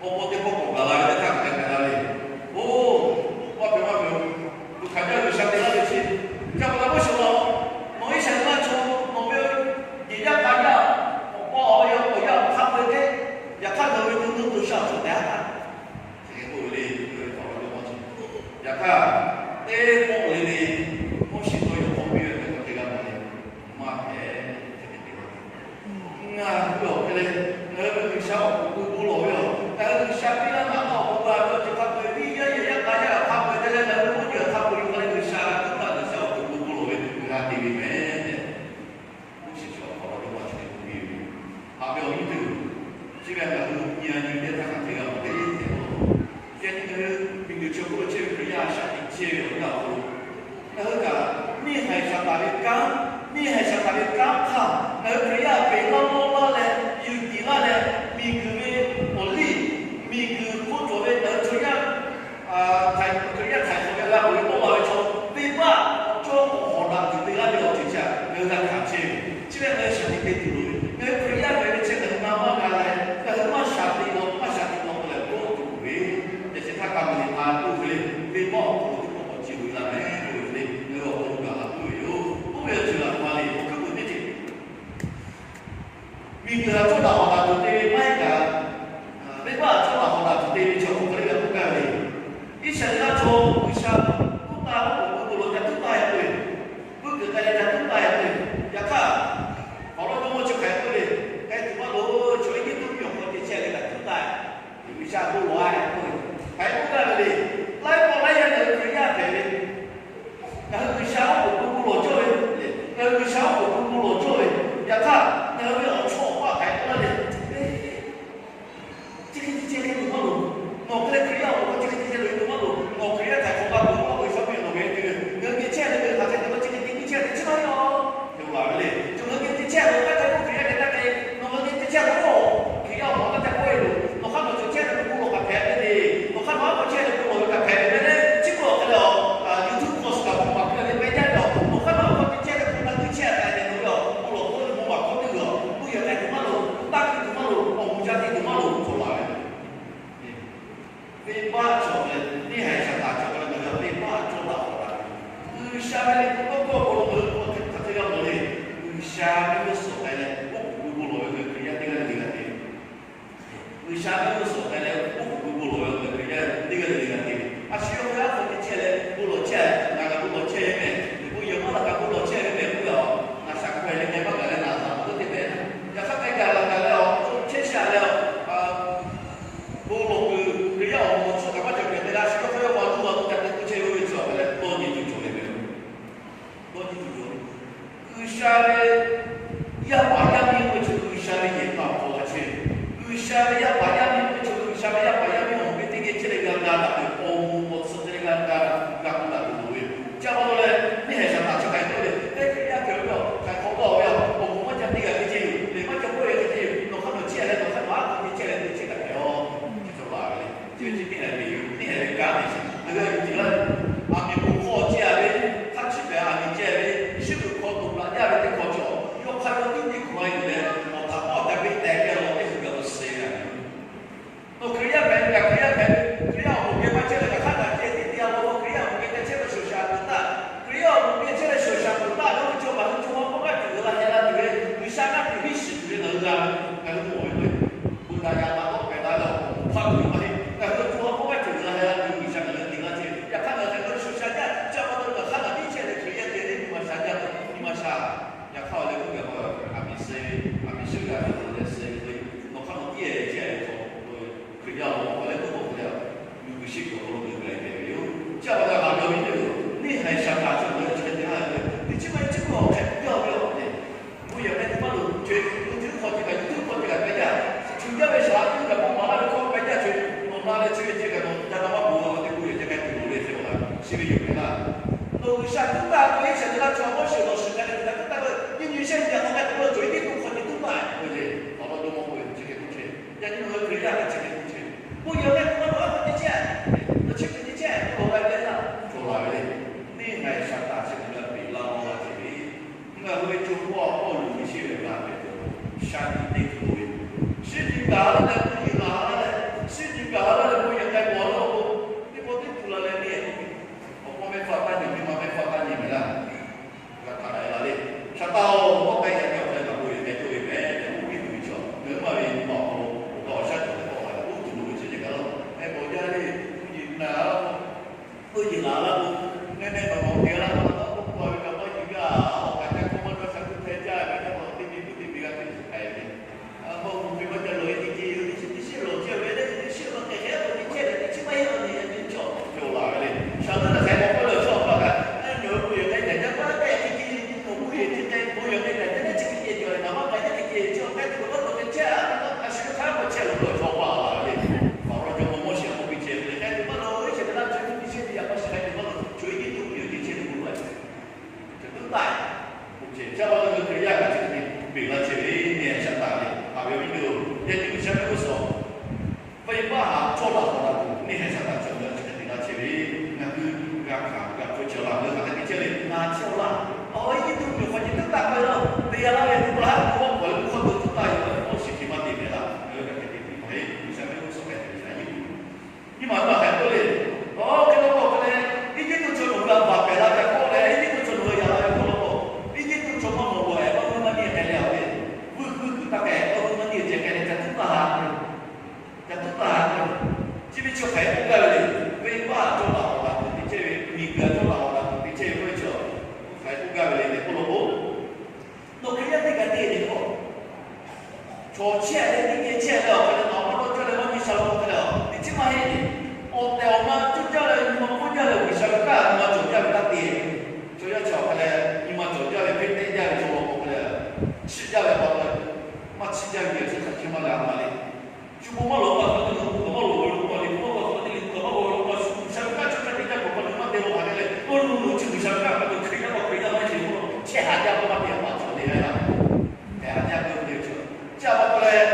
Awˬ paw teˇ pawˆ k'awꞈ gaˬ la ve teˇ htaˇ hk'aˬ hk'e hpehꞈ la ve. Oˇ, maˇ hpehꞈ maˇ hpehꞈ, kuˬ hkanˍ jaˇ G'uiˬsha te laˇ ve chi, ca pa taw maˇ shuˍ law. Nawˬ Iˉsaˍreˍlaˆ chaw nawˬ ve jeˬ yaˇ hk'a yaˇ, awˬ paw awˬ e awˬ yaˇ awˬ hk'aˇ peu-eˬ hk'e, yaꞈ hk'aˇ ngaˬ hui ve nuˇ nuˇ to shaˉ cawˬ tehꞈ a htaˇ, chi hk'e k'oˆ ve le. Yaꞈ hk'aˇ, teˇ pawˆ le le, Moˉseˍ tawˇ yaw hk'awꞈ piˇ ve hk'e k'awꞈ te g'a mawˬ le. Maˇ hpehꞈ, hk'e te te laˇ. Ngaˬ hui awˬ hk'e leh, ngaˬ hui ve G'uiˬsha awˬ k'oˍ pui bon lawˬ ve yoˬ. Ngaˬ hui G'uiˬsha piˇ laˇ naꞈ laˇ awˬ bon g'a ve awˬ ceuˬ hk'a peu-eˬ, miˇ yaˇ yehˬ yaˇ k'a yaˇ hk'a peu-eˬ te leh ngaˬ hui ve mvuhˇ jeˬ hk'a peu-eˬ yuˬ k'ai leh G'uiˬsha ve tuˉ taˇ G'uiˬsha awˬ k'oˍ pui bon lawˬ ve g'a te ve meh tehꞈ, Moˉseˍ chi awˬ hk'aw lo yawˇ maˇ chi hk'e k'oˆ piˇ ve. Haꞈ ve awˬ viˉ teˇ-oˬ, chi ve ngaˬ hui nyi a nyi teˇ htaˇ hk'aˬ hk'e g'a mawˬ le tehꞈ k'oˆ, yaꞈ nyi ngaˬ hui miˬguiˬ chi awˬ hk'oˆ lo chehˇ ve Hkriꞈ yaˇ a shaꞈ teꞈ chehˇ ve awˬ yanˇ awˬ hk'aw lo, ngaˬ hui kaꞈ neˇ haiˬ Saˍtanˍ ve kanˉ, neˇ haiˬ Saˍtanˍ ve kanˉ htaˇ ngaˬ hui Hkriꞈ yaˇ peꞈ laˇ mawˇ laˇ leh, yuˬ tiˍ laˇ leh, miˬguiˬ ve awˬ liˇ, miˬguiˬ hk'oˆ cawˬ ve ngaˬ hui chaw yaˇ, Hkriꞈ yaˇ htaiˍ hk'awꞈ ve g'a peuˬ ve tawˆ la ve chaw, venˇbaˆ cawˇ k'awꞈ hawꞈ daꞈ tuˬ te laˇ ve awˬ ceuˬ chi htaꞈ ngaˬ hui g'a hkanˍ chehˇ ve. Chi ve ngaˬ hui shaˍ tiꞈ te tuˬ loˍ ve, ngaˬ hui Hkriꞈ yaˇ hpehꞈ ve chi ngaˬ hui na maˇ g'a leh, ngaˬ hui maˇ shaˍ tiꞈ law, maˇ shaˍ tiꞈ law k'oˆ leh dawˇ tuˬ loˍ ve, yaꞈ chi htaˇ ka mvuhˇ miˬ hk'a tuˬ ve le, venˇbaˆ awˬ hk'aw lo teˇ pawˆ k'awꞈ ci loˍ la meh k'oˆ ve le, ngaˬ hui awˬ hk'aw lo gaˬ la tuˬ ve yoˬ. Oˇ ve awˬ ceuˬ laˬ hk'a le, awˬ hkuiˉ puiˍ teˇ ceuˬ Miˬguiˬ htaꞈ cawˇ daꞈ hawˍ daꞈ tuˬ te ve maˇ heˆ kaꞈ, venˇbaˆ htaꞈ cawˇ daꞈ hawˍ daꞈ tuˬ te ve chi awˬ hk'aw lo g'a k'oˆ gaˇ ve le. Iˉsaˍreˍlaˆ chaw G'uiˬsha tuˉ taˇ, oˉ k'oˍ pui bon lawˬ ca tuˉ taˇ ya k'oˆ ve, puiˉ kuiˬ k'ai leh ca tuˉ taˇ ya k'oˆ ve, yaꞈ hk'aˇ, awˬ lawn jawˇmawˇ chi hk'aˬ hk'e k'oˆ ve, k'ai tuˬ maˇ loˍ, chaw Eˇjiˇtuꞈ mvuhˇmiˬ awˬ hk'aw ceh chehˇ leh kaꞈ tuˉ taˇ, G'uiˬsha bon lawˬ-a k'oˆ ve, hk'aˬ hk'e k'oˆ gaˇ ve le. Laiˉ pawˆ laiˉ yaˇ ngaˬ hui Hkriꞈ yaˇ hpehꞈ ve, ngaˬ hui G'uiˬsha oˉ k'oˍ pui bon lawˬ cawˇ ve, ngaˬ hui G'uiˬsha oˉ k'oˍ pui bon lawˬ cawˇ ve, yaꞈ hk'aˇ ngaˬ hui ve awˬ chawˇ awˬ paˇ hk'aˬ hk'e k'oˆ laˇ le. Chi hk'e te chehˇ leh tuˬ maˇ loˍ. Nawˬ hk'e leh Hkriꞈ yaˇ awˬ hk'aw chi hk'e te chehˇ leh tuˬ maˇ loˍ. Nawˬ Hkriꞈ yaˇ htaiˍ hk'awꞈ g'a peuˬ maˇ peuˬ shaˉ piˇ nawˬ ve te ve, ngaˬ hui geh chehˇ leh ngaˬ hui hk'aˬ hk'e te ve chi hk'e te nyiˇ chehˇ leh chi maˇ heˆ a. Te laˬ ve le. Cawˬ ngaˬ hui geh te chehˇ leh taˇ te k'oˆ Hkriꞈ yaˇ geh taˇ te, nawˬ ngaˬ hui geh te chehˇ leh oˇ Hkriꞈ yaˇ awˬ hk'aw taˇ te k'oˆ e loˬ. Nawˬ hk'aˇ nawˬ cawˬ chehˇ leh bon lawˬ kaꞈ hpehꞈ ve le. Nawˬ hk'aˇ nawˬ aˉ hk'aw chehˇ leh bon lawˬ ve kaꞈ hpehꞈ ve meh le. Chi k'oˆ awˬ hk'e leh a, YouTube course kaꞈ bon maˍ piˇ ve maˇ jaˇ ve a. Nawˬ hk'aˇ nawˬ aˉ hk'aw te chehˇ leh bon na teˇ chehˇ a tehꞈ nawˬ ve a, bon lawˬ k'oˆ ve bon maˍ hkawˇ teˇ g'uiˬ a, bon yehˬ k'ai tuˬ maˇ loˍ, taˇ hkui tuˬ maˇ loˍ, awˬ moˍ ca te tuˬ maˇ loˍ, cawˬ laˬ ve. Venˇbaˆ cawˬ leh, neˇ haiˬ Saˍtanˍ cawˬ leh ngaˬ hui venˇbaˆ cawˇ daꞈ hawˍ daꞈ ve, G'uiˬsha ve liꞈ hpu tawˇ hkawˇ awˬ hk'aw lo ngaˬ hui hk'aˬ hk'e g'a mawˬ le. G'uiˬsha ve mehˆ g'uˇ suhˍ k'ai leh oˉ k'oˍ pui bon lawˬ ve ngaˬ hui Hkriꞈ yaˇ teˇ g'aˇ le le g'a te G'uiˬsha mehˆ g'uˇ suhˍ k'ai leh oˉ k'oˍ pui bon lawˬ ve ngaˬ hui Hkriꞈ yaˇ teˇ g'aˇ le le g'a te ve, a shu yawˇ hk'aˇ hk'aw te chehˇ leh bon lawˬ chehˇ, ngaˬ kaꞈ bon lawˬ chehˇ ve meh, bon yehˬ maˇ la kaꞈ bon lawˬ chehˇ ve meh k'oˆ ve a, ngaˬ shaˍ k'ai leh k'ai maˇ gaˬ leh naˬ taˍ k'oˆ teˇ meh, yaꞈ hk'aˇ k'ai gaˬ la gaˬ leh a, chehˇ sha leh a, bon lawˬ kuiˬ Hkriꞈ yaˇ awˬ moˍ tcuh kaꞈ maˇ cawˬ pehˍ te leh a shu yawˇ hk'aˇ yawˇ ma tuˇ la tuˇ ca te tuˇ chehˇ ve oˇ ve tcuh a hpehꞈ leh dawˇ nyi tuˬ cawˬ le ve yoˬ. Chi ve chi teˇ haiˬ ve yoˬ. Teˇ haiˬ ve kanˉ ve chi ngaˬ hui yuˬ tiˍ laˇ. Aˬ miˍ k'oˍ hk'aw ceh a ve, hk'a chiˇ pehˍ aˬ miˍ ceh ve, shiˉ kuiˬ hk'aw toꞈ laꞈ jaˇ ve teˇ hk'aw cawˬ, yawˇ hk'aˇ yawˇ tiˉ teˇ hk'aw a yuˬ leh, awˬ htaꞈ k'awˇ htaꞈ ve tehˬ geh lawˬ teˇ hkui gaˬ lo suh ve a ve. Nawˬ Hkriꞈ yaˇ hpehꞈ ve kaꞈ, Hkriꞈ yaˇ hpehꞈ ve, Hkriꞈ yaˇ awˬ moˍ geh maˇ chehˇ leh kaꞈ hk'aˇ naˬ ceh tiˉ te a law, Hkriꞈ yaˇ awˬ moˍ geh te chehˇ ve shoˍ shaˍ tuˬ taˇ, Hkriꞈ yaˇ awˬ moˍ geh chehˇ leh shoˍ shaˍ tuˬ taˇ, ngaˬ hui chaw ngaˬ hui chaw ha hk'aw g'aˇ tuˬ la heh la tuˬ ve, G'uiˬsha g'aˇ tuˬ hiˉ shiˍ tuˬ ve ngaˬ hui g'a, ngaˬ hui mawˬ ve k'o, bon daꞈ yaꞈ taˍ k'awꞈ pehˬ la leh awˬ hk'aˇ tuˬ ve maˇ heˆ. Ngaˬ hui chaw ha hk'aw g'aˇ tuˬ la heh la tuˬ ve G'uiˬsha ngaˬ hui te laˇ chehˇ ve. Yaꞈ hk'aˇ ngaˬ hui shoˍ shaˍ jaˇ, ca pa taw ngaˬ hk'aˇ naˬ tiˉ chehˇ leh Hkriꞈ yaˇ te leh nyi ma sha jaˇ, nyi ma sha. Yaꞈ hk'aˇ awˬ leh k'oˆ gaˬ k'o, aˬ miˍ suh ve, aˬ miˍ suh g'a ve k'o leh suh ve k'o, nawˬ hk'aˇ nawˬ tiˉ e chehˇ ve chaw k'o, Hkriꞈ yaˇ awˬ hk'aw leh k'oˆ k'o leh, yuˬ guiˬ shiˉ kuiˬ awˬ hk'aw lo geuꞈ gaˬ ve yoˬ. Chi a pa taw haꞈ ve awˬ viˉ nyi-oˬ, neˇ haiˬ shaˍ htaꞈ cawˬ ve chi hk'e te laˇ ve, teˇ chi ma e chi k'o awˬ hk'e yaˇ ve awˬ hk'e te Bon yehˬ k'ai tuˬ maˇ loˍ. Chi YouTube hk'aw ceh kaꞈ YouTube hk'aw ceh kaꞈ k'ai jaˇ. Shu jaˇ ve shaˍ tiˉ kaꞈ k'oˆ maˍ laˇ ve hkawˇ k'ai jaˇ. Chi nawˬ na leh chi ve ceh kaꞈ nawˬ ca na maˇ bon a, teˇ bon yehˬ ceh k'ai tuˬ loˍ ve hk'e a, chi ve yoˬ hpehꞈ laˇ. Nawˬ G'uiˬsha tuˉ taˇ ve iˉ shaꞈ teꞈ laˇ chaw Moˉseˍ lawˬ shiˍ k'ai leh G'uiˬsha tuˉ taˇ ve nyiˇ nyi shehˆ nyi a k'awꞈ k'ai tuˬ lo cawˬ ve teˇ tuˬ hk'aw ceh tuˉ taˇ ve k'o, awˬ lawn dawˇ maw k'oˆ ve chi hk'e k'oˆ chehˇ. Yaꞈ nyi nawˬ hui Hkriꞈ yaˇ ve chi hk'e k'oˆ chehˇ. Bon yehˬ k'ai tuˬ maˇ loˍ, a hk'e te chehˇ, a chi hk'e te chehˇ, k'oˆ lawˬ k'ai ve laˇ, cawˬ la ve le. Neˇ haiˬ shaˍ htaꞈ chi hk'e g'a peꞈ laˇ maˇ laˇ ceh ve, ngaˬ hui ve co hpawˇ a Pawˇluꞈ ve sheˆ ve g'a hpehꞈ tuˬ, shaˍ tiꞈ teˇ hkui lo ve, shinˉ nyi gaˬ laˇ leh bon yehˬ laˬ laˇ leh, shinˉ nyi gaˬ laˇ leh bon yehˬ k'ai mawˬ laˇ k'o, teˇ pawˆ teˇ tuˬ la leh neˇ awˬ hpawˇ mehˆ hpaˇ taˇ nyi, nyi ma mehˆ hpaˇ taˇ nyi mehˍ laˇ. G'a htaꞈ la e la le. Shaˍ taˇ-oˬ, k'awꞈ k'ai yaꞈ nyi awˬ hk'aw leh kaꞈ bon yehˬ k'ai cawˇ ve mehˍ tehꞈ k'oˆ piˇ tuˬ ve chaw, ngaˬ hui maˇ ve nyi ma awˬ hk'aw lo awˬ g'aˇ awˬ shaˉ cawˬ leh k'awꞈ k'ai k'oˆ tuˬ lo ve chi ceh kaꞈ laˇ. Heh k'awꞈ jaˇ le, bon yehˬ naˬ laˇ k'o, bon yehˬ naˬ laˇ k'o, neh neh nawˬ nawˬ te laˇ k'o, k'oˆ k'oˆ ve kaꞈ maˇ yeˬ gaˇ, awˬ kaꞈ ca hkawˇ maˇ dawˇ sha kuˇ hpehˇ jaˇ ve, teˇ nyi kuˇ teˇ nyi g'a teˇ chi k'ai ve. Awˬ hk'aw k'oˆ ve maˇ ca lawˬ e teˇ ceh yoˬ, teˇ chi teˇ chi lawˬ ceh ve le, teˇ chi lawˬ k'ai hk'e k'o teˇ chehˇ leh teˇ chi maˇ heˆ law nyi a nyi cawˬ cawˬ la ve le. Shaˍ laˇ na hk'aˬ hk'e k'awꞈ k'oˆ leh chaw awˬ hpaˇ kaꞈ, a, nawˬ hui bon yehˬ k'ai tehꞈ jaˇ maˇ k'ai teˇ ceh, nawˬ bon yehˬ teˇ k'ai bon yehˬ k'ai tehꞈ teˇ chi teˇ ceh cawˬ leh naˍ maˇ k'ai teˇ ceh cawˬ k'ai tuˬ maˇ lawˬ k'ai chehˇ a, a shu hk'aˬ hk'e k'awꞈ chehˇ lawˬ ve chaw awˬ hpaˇ la ve le. Awˬ lawn ca maw maˇ shiˍ k'oˆ piˇ chehˇ ve le, k'ai tuˬ maˇ lawˬ, iˉ shaꞈ teꞈ laˇ ve chaw nyiˇ chi shehˆ nyi a k'awꞈ shiˍ k'ai tuˬ maˇ lawˬ, chaw iˉ nyiˇ tuˬ bon yehˬ teˇ chehˇ ve bon lawˬ ve Chi tuˉ taˇ, chi ca pa taw ngaˬ hui Hkriꞈ yaˇ kaꞈ chi hk'e te peꞈ laˇ chehˇ ve, neˇ haiˬ shaˍ htaꞈ ve, haꞈ ve awˬ viˉ nyi-oˬ, yaꞈ nyi G'uiˬsha ve g'uˇ suhˍ venˇbaˆ haꞈ cawˇ laˬ hawˍ laˬ tuˬ, neˇ haiˬ shaˍ htaꞈ cawˬ ve chi hk'e te laˇ chehˇ ve, ngaˬ hui g'a hkanˍ g'a hpu chehˇ laˇ, ngaˬ hui hk'aˬ hk'e te chehˇ le, ngaˬ chehˇ laˇ. Awˬ, Eˇjiˇtuꞈ miˬ awˬ hk'aw nyi tuˉ taˇ k'ai laˇ, te g'a laˇ ve, bon laˇ k'o, a k'awꞈ leh bon hkawˇ dawˇ tuˬ taˇ yoˬ, awˬ shiˍ hk'e maˇ te mehˍ laˇ, ngaˬ hui g'a hk'e te piˇ maˇ heˆ. G'uiˬsha ve g'uˇ suhˍ hk'a te ve shaˍ yeˇ Nyi ma maˇ hk'aˬ hk'e k'oˆ le. Awˬ, hk'e law k'o hk'e leh, Eˇjiˇtuꞈ chaw nawˬ hui a baˬ pehˬ la ve k'oˆ leh, Eˇjiˇtuꞈ chaw nawˬ hui yaꞈ la ve k'oˆ law k'o, Eˇjiˇtuꞈ chaw maˇ mawˬ lawˬ, awˬ hui maˇ nyi k'ai leh a ve, vuiˇ kuiˬ kuiˬ taˇ k'ai, awˬ hui maˇ nyi ceh k'ai leh ca tuˉ taˇ ha k'oˆ le. Ca tuˉ taˇ ha k'oˆ le. Chi ve chi hk'aˬ hk'e k'oˆ gaˇ ve le. Venˇbaˆ cawˇ laˬ hawˍ laˬ tuˬ te chehˇ ve, miˬguiˬ cawˇ laˬ hawˍ laˬ tuˬ te chehˇ ve k'oˆ ve chi, hk'aˬ hk'e k'oˆ gaˇ ve le tehꞈ k'oˆ law k'o, Nawˬ Hkriꞈ yaˇ teˇ g'aˇ teˇ g'aˇ le k'o, chaw chehˇ leh teˇ geh chehˇ leh awˬ hk'e leh nawˬ maˇ dawˇ cawˇ leh maˇ nyi sha law k'o hk'e leh, teˇ chi maˇ heˆ le. Awˬ tehˬ awˬ na cuˇ jaˇ leh nyi ma k'oˆ jaˇ leh G'uiˬsha ve kanˉ nyi ma cawˬ jaˇ ve taˇ te. Chaw yaˇ chi awˬ hk'e leh nyi ma cawˬ jaˇ ve hpeˇ teˇ jaˇ ve chaw law k'o hk'e leh, chiˇ jaˇ ve pa taw, maˇ chiˇ jaˇ ve chi hk'aˬ hk'e maˇ g'a maˇ le. Shu bon maˇ lawˬ pa taw, maˇ lawˬ ve maˇ lawˬ ve maˇ lawˬ ve maˇ lawˬ ve, shu G'uiˬsha ve kanˉ chaw yaˇ teˇ jaˇ k'o pa taw maˇ te law hk'aˬ hk'e leh, oˇ lo lo chi G'uiˬsha ve kanˉ pa taw Hkriꞈ yaˇ k'o Hkriꞈ yaˇ maˇ heˆ le k'o, chehˇ haꞈ jaˇ k'o maˇ te pa taw le le la. Hk'e haꞈ jaˇ k'o te chi, chi a pa taw leh,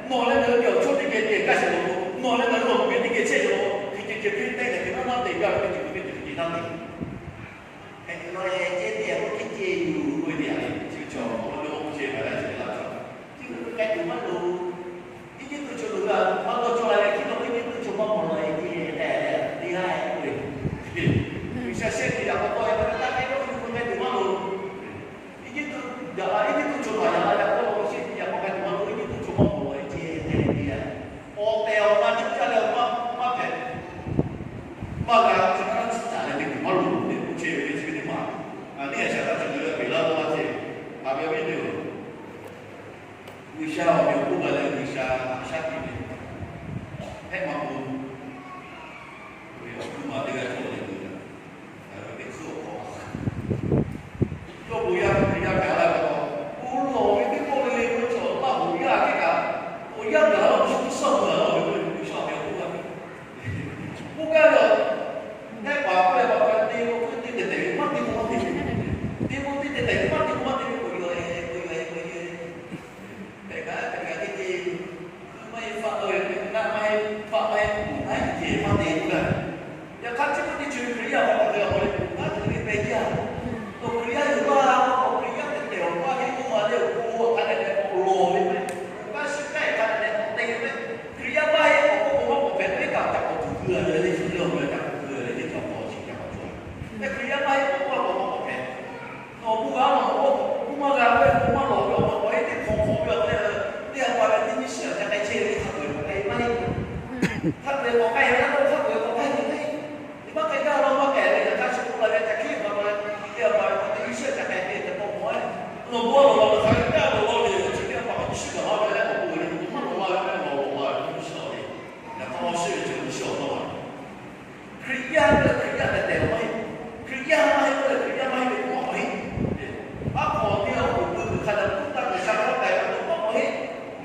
nawˬ leh ngaˬ hui ve awˬ chawˇ teˇ geh te gaˇ sheˍ law k'o, nawˬ leh ngaˬ hui awˬ geh teˇ geh chehˇ sheˍ law k'o, hk'e ceh ceh hpeˇ teˇ geh te maˇ maˇ te gaˇ ve teˇ ceuˬ ve teˇ ceuˬ te taˇ le. Hk'e te leh ceh te k'o teˇ ceh yoˬ k'oˆ ve teˇ yanˇ le, chi ve chaw awˬ lawn k'o ceh maˇ g'a ceh laˇ chaw, chi ve k'ai tuˬ maˇ loˍ. Eˇjiˇtuꞈ chaw loˬ g'a maˇ dawˇ cawˇ la leh hkiˉ law k'o, Eˇjiˇtuꞈ chaw maˇ mawˬ lawˬ e ceh tehꞈ te g'a e k'oˆ ve, G'uiˬsha shehˆ nyi yaꞈ k'aw tawˆ e k'o, taˇ k'ai k'oˆ ve k'ai tuˬ maˇ loˍ. Eˇjiˇtuꞈ yaꞈ la, Eˇjiˇtuꞈ chaw maˇ yaꞈ la yaꞈ k'aw shehˆ nyi yaꞈ k'aw k'ai tuˬ maˇ loˍ, Eˇjiˇtuꞈ chaw maˇ mawˬ lawˬ e ceh tehꞈ te g'a. Awˬ tehˬ awˬ na cuˇ jaˇ leh maˇ maˇ hpehꞈ maˇ g'a chi hk'aˇ chi taˍ leh te tuˬ maˇ loˍ tehꞈ k'oˆ chehˇ ve le, chi ve teˇ maˬ. Neˇ haiˬ shaˍ htaꞈ cawˬ ve g'a peꞈ laˇ laˇ ceh, haꞈ ve awˬ viˉ nyi-oˬ, G'uiˬsha awˬ meꞈ awˬ hponˇ g'a leh G'uiˬsha haꞈ shaˉ piˇ ve, hehˆ maˇ k'o, ve awˬ hkuiˉ ma teˇ g'aˇ cawˬ leh g'a, ngaˬ hui ve teˇ hkui awˬ hk'aw, yawˇ bon yaˇ ve yaˇ hpehꞈ la ve pa taw, bon lawˬ ve teˇ pawˆ le le k'oˆ ve chaw Laˇ hoꞈ yaˇ teˇ kaꞈ, awˬ yanˇ gaˬ la shu sawˇ hui a laˇ ve k'oˆ ve G'uiˬsha awˬ meꞈ awˬ hponˇ g'a piˇ k'oˆ gaˇ ve, nehˉ paˍ k'oˆ leh pa taw te k'o, teˇ te tehˬ ve maˇ te k'o maˇ te ve, te k'o teˇ te tehˬ ve maˇ te k'o maˇ te ve k'o, yawˇ e k'o yawˇ e k'o yawˇ e, hpehꞈ kaꞈ hpehꞈ kaꞈ teˇ te, hkui maˇ heˆ faˆ lo ve, naˆ maˇ heˆ, faˆ maˇ heˆ, maˇ te k'oˆ gaˇ. Yaꞈ hk'aˇ, chi beuꞈ teˇ ceuˬ Hkriꞈ yaˇ awˬ hk'aw lo hk'e a k'aw le, ngaˬ hui ve pehˇ jaˇ. Nawˬ Hkriꞈ yaˇ yoˬ laˇ, nawˬ Hkriꞈ yaˇ te tehˬ awˬ maˇ heˆ k'oˆ ma le, awˬ hk'aw lo hk'a dehꞈ dehꞈ lawˬ ve mehˬ. Awˬ g'aˇ shiˍ kaˇ hk'a dehꞈ dehꞈ k'awꞈ te ve mehˬ. Hkriꞈ yaˇ maˇ heˆ k'awꞈ k'oˆ k'o maˇ k'awꞈ hpehꞈ ve, kaꞈ kaꞈ k'awꞈ tuˬ keu a ve le, shu le awˬ g'aˇ kaꞈ k'awꞈ keu a ve le, teˇ cawˬ k'awꞈ chi kaꞈ k'awꞈ cawˬ. Hkriꞈ yaˇ maˇ heˆ k'awꞈ k'oˆ a k'awꞈ maˇ k'awꞈ hpehꞈ. Nawˬ bon g'a nawˬ k'oˆ k'oˆ maˇ g'a ve, k'oˆ maˇ lawˬ ve awˬ hk'aw k'awꞈ heˆ teˇ hk'awꞈ hk'awꞈ ve awˬ hk'e, teˇ ha pa ve teˇ nyiˇ shiˍ a ca k'ai chehˇ ve hk'a peu-eˬ k'awꞈ k'ai maˇ heˆ. Hk'a peu-eˬ k'awꞈ k'ai ve laˇ k'o, hk'a peu-eˬ k'awꞈ k'ai ve le. Teˇ maˇ k'ai gaˇ law maˇ k'ai ve, yaꞈ hk'aˇ chi k'oˆ la ve htaꞈ hkiˉ pa ma, teˇ ha pa ve teˇ nyiˇ shiˍ a ca k'ai ve teˇ pawˆ mawˬ-e. Nawˬ bon g'a nawˬ laˬ ve hk'a ve gaˇ ve law ve chi teˇ ha pa k'awꞈ nyiˇ shiˍ gaˬ la ve leh k'awꞈ k'oˆ ve le, nawˬ maˇ lawˬ la ve mehˬ, nawˬ lawˬ la ve nyiˇ shiˍ a ve. Yaꞈ hk'aˇ awˬ shiˍ ve chi nyiˇ shiˍ awˬ hk'aw la Hkriꞈ yaˇ k'oˆ leh Hkriꞈ yaˇ tehˬ tehˬ maˇ heˆ. Hkriꞈ yaˇ maˇ heˆ k'oˆ leh Hkriꞈ yaˇ maˇ heˆ ve k'o maˇ k'awꞈ heˆ. Aˉ hk'aw teˇ g'aˇ k'oˆ peuˬ hk'a dehꞈ k'oˆ taˇ G'uiˬsha hkawˇ k'ai ve k'o maˇ k'awꞈ heˆ.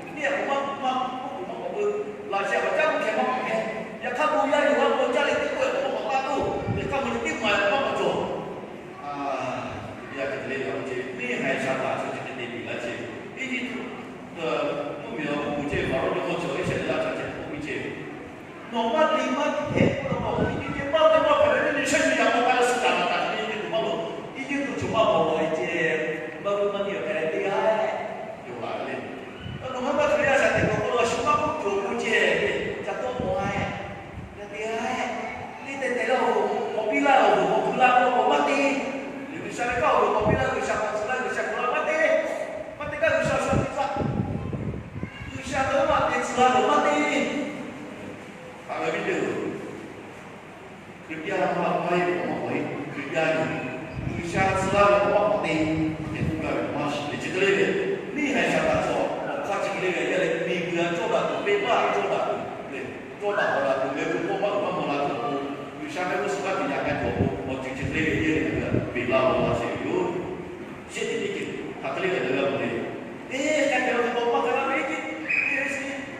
Teˇ g'aˇ k'o maˇ maˇ k'oˆ k'o maˇ k'awꞈ peuˬ. Laꞈ sheh awˬ caˉ k'oˆ hkeh maˇ k'awꞈ hkeh. Yaꞈ hk'aˇ bon yaˇ yoˬ laˇ k'o caˇ leh teˇ k'oˆ e k'o maˇ k'awꞈ taˇ k'oˆ. Yaꞈ hk'aˇ mvuhˇ nyi teˇ maˬ e k'o maˇ k'awꞈ cawˬ. A, yaˇ hk'e te le, a, chi neˇ haiˬ Saˍtanˍ chi hk'e te piˬ laˇ chehˇ ve. Eˇjiˇtuꞈ mvuhˇmiˬ awˬ hk'oˆ gu chehˇ ve Faˍrawˇ jawˇmawˇ chi Iˉsaˍreˍlaˆ chaw ceh k'oˆ piˇ chehˇ ve, nawˬ maˇ te maˇ hpehꞈ k'oˆ law k'o, Eˇjiˇtuꞈ maˇ te maˇ hpehꞈ ve, neˇ nyi shehˆ nyi yaꞈ k'aw k'ai leh Saˍtanˍ htaꞈ kaꞈ te ve Eˇjiˇtuꞈ maˇ loˬ. Eˇjiˇtuꞈ chaw maˇ mawˬ lawˬ e ceh, maˇ vuiˇ maˇ nyi awˬ hk'e leh te g'a, yawˬ laˬ ve le. Nawˬ ngaˬ hui maˇ Hkriꞈ yaˇ shaꞈ teꞈ k'awꞈ k'oˆ laˇ, shu maˇ k'oˆ cawˬ k'o ceh, ca tawˇ mawˬ a G'a te g'a, teˇ tehˬ tehˬ laˇ awˬ loˍ k'awꞈ piˇ laˇ, awˬ loˍ k'awꞈ keu laˇ k'oˆ k'o maˇ te. G'uiˬsha ve kanˉ awˬ loˍ k'awꞈ piˇ laˇ, G'uiˬsha k'awꞈ tcuh laˇ, G'uiˬsha k'awꞈ laˇ maˇ te. Maˇ te kaꞈ G'uiˬsha sha te tcuh, G'uiˬsha k'awꞈ maˇ te tcuh laˇ loˬ maˇ te. Hk'aˬ ve viˉ teˇ-oˬ, Hkriꞈ yaˇ maˇ maˇ heˆ k'awꞈ maˇ k'awꞈ heˆ, Hkriꞈ yaˇ yoˬ. G'uiˬsha tcuh laˇ ve k'awꞈ maˇ k'awꞈ te, hk'e k'oˆ gaˇ ve maˇ shiˍ ve chi hk'e le ve, neˇ haiˬ Saˍtanˍ chaw awˬ hk'aˇ chi hk'e le ve, yaˇ leh miˬguiˬ a cawˇ daꞈ tuˬ, venˇbaˆ cawˇ daꞈ tuˬ le, cawˇ daꞈ k'awꞈ daꞈ tuˬ ve, k'oˆ k'oˆ maˇ uiˍ maˇ mvuh la tuˬ awˬ pon, G'uiˬsha hk'e k'oˆ suh kaˇ tiꞈ yaꞈ k'ai tuˬ awˬ pon, awˬ ceuˬ chi hk'e le ve, yaˇ leh miˬguiˬ a beˬ la law la chehˇ ve yoˬ. Shehˆ teˇ teˇ ceuˬ hk'aˬ hk'e le ve leh g'a mawˬ le. Teˇ hk'e hk'e ve k'o maˇ hk'e la ve,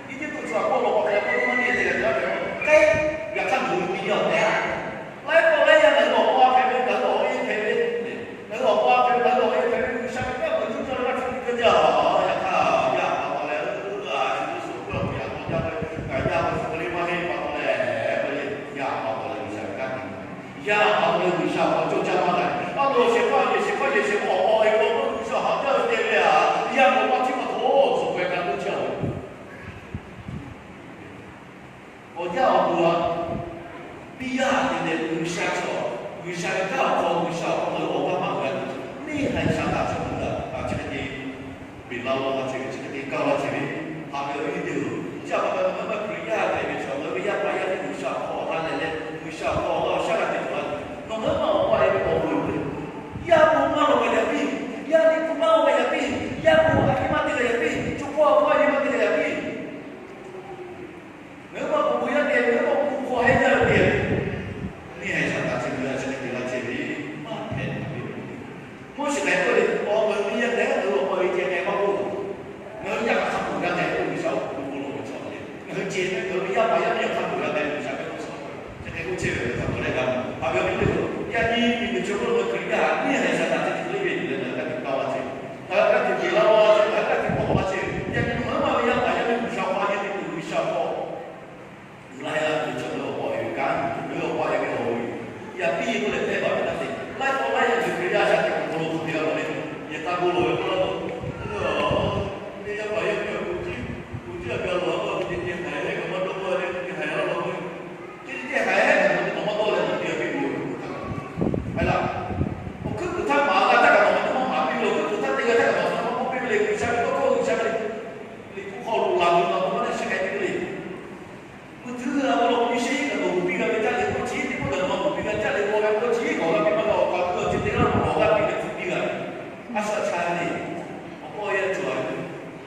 Eˇjiˇtuꞈ chaw a kawˇ law k'awꞈ hk'e k'oˆ maˇ te te g'a te la ve k'o, k'ai, yaꞈ hk'aˇ nawˬ hui miˇ yaˇ awˬ tehˬ a laiˉ pawˆ laiˉ yaˇ ngaˬ hui awˬ pa hpehꞈ ve, ngaˬ hui awˬ e hpehꞈ ve, ngaˬ hui awˬ pa hpehꞈ ve, ngaˬ hui awˬ e hpehꞈ ve, G'uiˬsha ve kanˉ awˬ yuˇ cawˇ ve laˇ hk'e te keu jaˇ a, yaꞈ hk'aˇ yaˇ pa taw leh, a, shu g'uˇ suhˍ hk'oˆ a yaꞈ k'aw jaˇ ve, ngaˬ yaˇ k'o shu hk'e le maˇ heˆ pa taw leh, yaˇ pa taw leh G'uiˬsha ve kanˉ te, yaˇ pa taw leh G'uiˬsha awˬ pa cawˇ jaˇ maˇ g'a. A lo shehˍ hpaˇ yehˬ shehˍ hpaˇ yehˬ shehˍ hpaˇ awˬ pa e k'o, G'uiˬsha haꞈ jaˇ ve te ve a, yaˇ k'o maˇ htiˇ maˇ htawˇ, suhˍ hpehꞈ kaꞈ k'oˆ chehˇ a ve Awˬ yanˇ awˬ to a, biˇ yaˇ te leh G'uiˬsha chaw, G'uiˬsha ve kanˉ awˬ hk'aw, G'uiˬsha awˬ hk'aw ngaˬ hui awˬ g'aˇ maˇ g'a tuˬ, neˇ haiˬ Saˍtanˍ chaw htaꞈ kaꞈ chi hk'e te beˬ la law laˇ chehˇ ve, chi hk'e te kaˇ laˇ chehˇ ve, haꞈ ve awˬ viˉ teˇ hpaˍ-oˬ, chi a pa taw ngaˬ hui maˇ Hkriꞈ yaˇ hpehꞈ ve chaw, ngaˬ hui ve yaˇ paˍ yaˇ miˇ G'uiˬsha awˬ hk'aw g'a leh leh, G'uiˬsha awˬ hk'aw g'a shaˉ g'a te tuˬ la tuˬ, nawˬ ngaˬ hui maˇ awˬ pa e ve awˬ vuiˬ ve, yaˇ bon maˇ lawˬ g'a yaꞈ piˇ, yaˇ bon maˇ g'a yaꞈ piˇ, yaˇ bon a nyi maˇ te g'a yaꞈ piˇ, co hkawˇ a hkawˇ a nyi maˇ te g'a yaꞈ piˇ. Ngaˬ hui maˇ k'oˆ bon yaˇ te, ngaˬ hui maˇ k'oˆ bon hk'aw hehˉ jaˇ ve te. Neˇ haiˬ Saˍtanˍ chi hk'e g'a chi hk'e te laˇ chehˇ ve, maˇ hpehꞈ ve. Moˉseˍ k'ai k'oˆ le, awˬ, ngaˬ hui ve yaˇ tehꞈ ngaˬ hui awˬ pa ve ceh k'ai maˇ k'oˆ. Ngaˬ hui yaˇ kaꞈ hk'a peuˬ g'a tehꞈ k'oˆ G'uiˬsha awˬ bon bon lawˬ ve chaw le. Ngaˬ hui ceh meh, ngaˬ hui ve yaˇ paˍ yaˇ miˇ hk'a peuˬ g'a tehꞈ G'uiˬsha k'oˆ ve chaw, chi hk'e k'oˆ chehˇ ve hk'a peuˬ leh g'a. Haꞈ ve awˬ viˉ teˇ hpaˍ-oˬ, yaꞈ nyi miˬguiˬ chi hk'oˆ lo ngaˬ hui Hkriꞈ yaˇ, neˇ haiˬ Saˍtanˍ chi hk'e te leh ve yoˬ leh ngaˬ hui g'a te kaˇ laˇ chehˇ ve, ngaˬ hui g'a te jeˬ laˇ law laˇ chehˇ ve, ngaˬ hui g'a te k'awꞈ laˇ chehˇ ve, yaꞈ nyi nawˬ ngaˬ hui maˇ ve yaˇ paˍ yaˇ miˇ G'uiˬsha awˬ pa yaˇ te tuˬ G'uiˬsha awˬ hk'aw Laˇ yaˇ ve chaw ngaˬ hui awˬ pa e ve kanˉ, ngaˬ hui awˬ pa e ve awˬ e, yaꞈ piˇ k'oˆ leh hpehˇ baˬ ve taˇ te. Laiˉ pawˆ laiˉ yaˇ ngaˬ hui Hkriꞈ yaˇ shaꞈ teꞈ k'oˍ hk'aw lo hk'aˬ hk'e g'a mawˬ le. Yehˬ k'a bon lawˬ ve k'oˆ laˇ k'o, yaˇ paˍ yaˇ miˇ awˬ hk'aw tiˉ, k'oˍ tiˉ a ga lawˬ a k'o, teˇ ceuˬ haiˬ leh kaꞈ maˇ dawˇ k'oˆ a le, teˇ ceuˬ haiˬ laˇ law k'o, teˇ ceuˬ teˇ haiˬ leh kaꞈ maˇ dawˇ leh, teˇ ceuˬ a piˇ ve yoˬ. Haiˬ laˇ, awˬ hkuiˉ puiˍ htaˇ maˍ g'a htaˇ kaꞈ nawˬ maˇ maˍ piˇ ve, awˬ hkuiˉ puiˍ htaˇ te g'a htaˇ kaꞈ nawˬ maˇ maˍ piˇ ve le. G'uiˬsha ve tawˇ hkawˇ G'uiˬsha ve Liꞈ hpu hk'aw lo laˬ ve nawˬ maˇ g'a shiˍ k'ai piˇ ve le. Mvuhˇ tcuhˉ a k'o, law k'o, nyi sheˉ kaꞈ nawˬ g'uˬ piˇ g'a ve caˇ leh k'oˆ chi, teˇ pawˆ kaꞈ nawˬ g'uˬ piˇ g'a caˇ leh g'aw ve k'oˆ chi, nawˬ g'a piˇ maˇ g'a awˬ hk'aw lo chi te g'a laˇ k'o, nawˬ g'a piˇ leh tcuh piˇ g'a ve. A shaꞈ cha le, awˬ kawˇ yaˇ cawˬ a ve,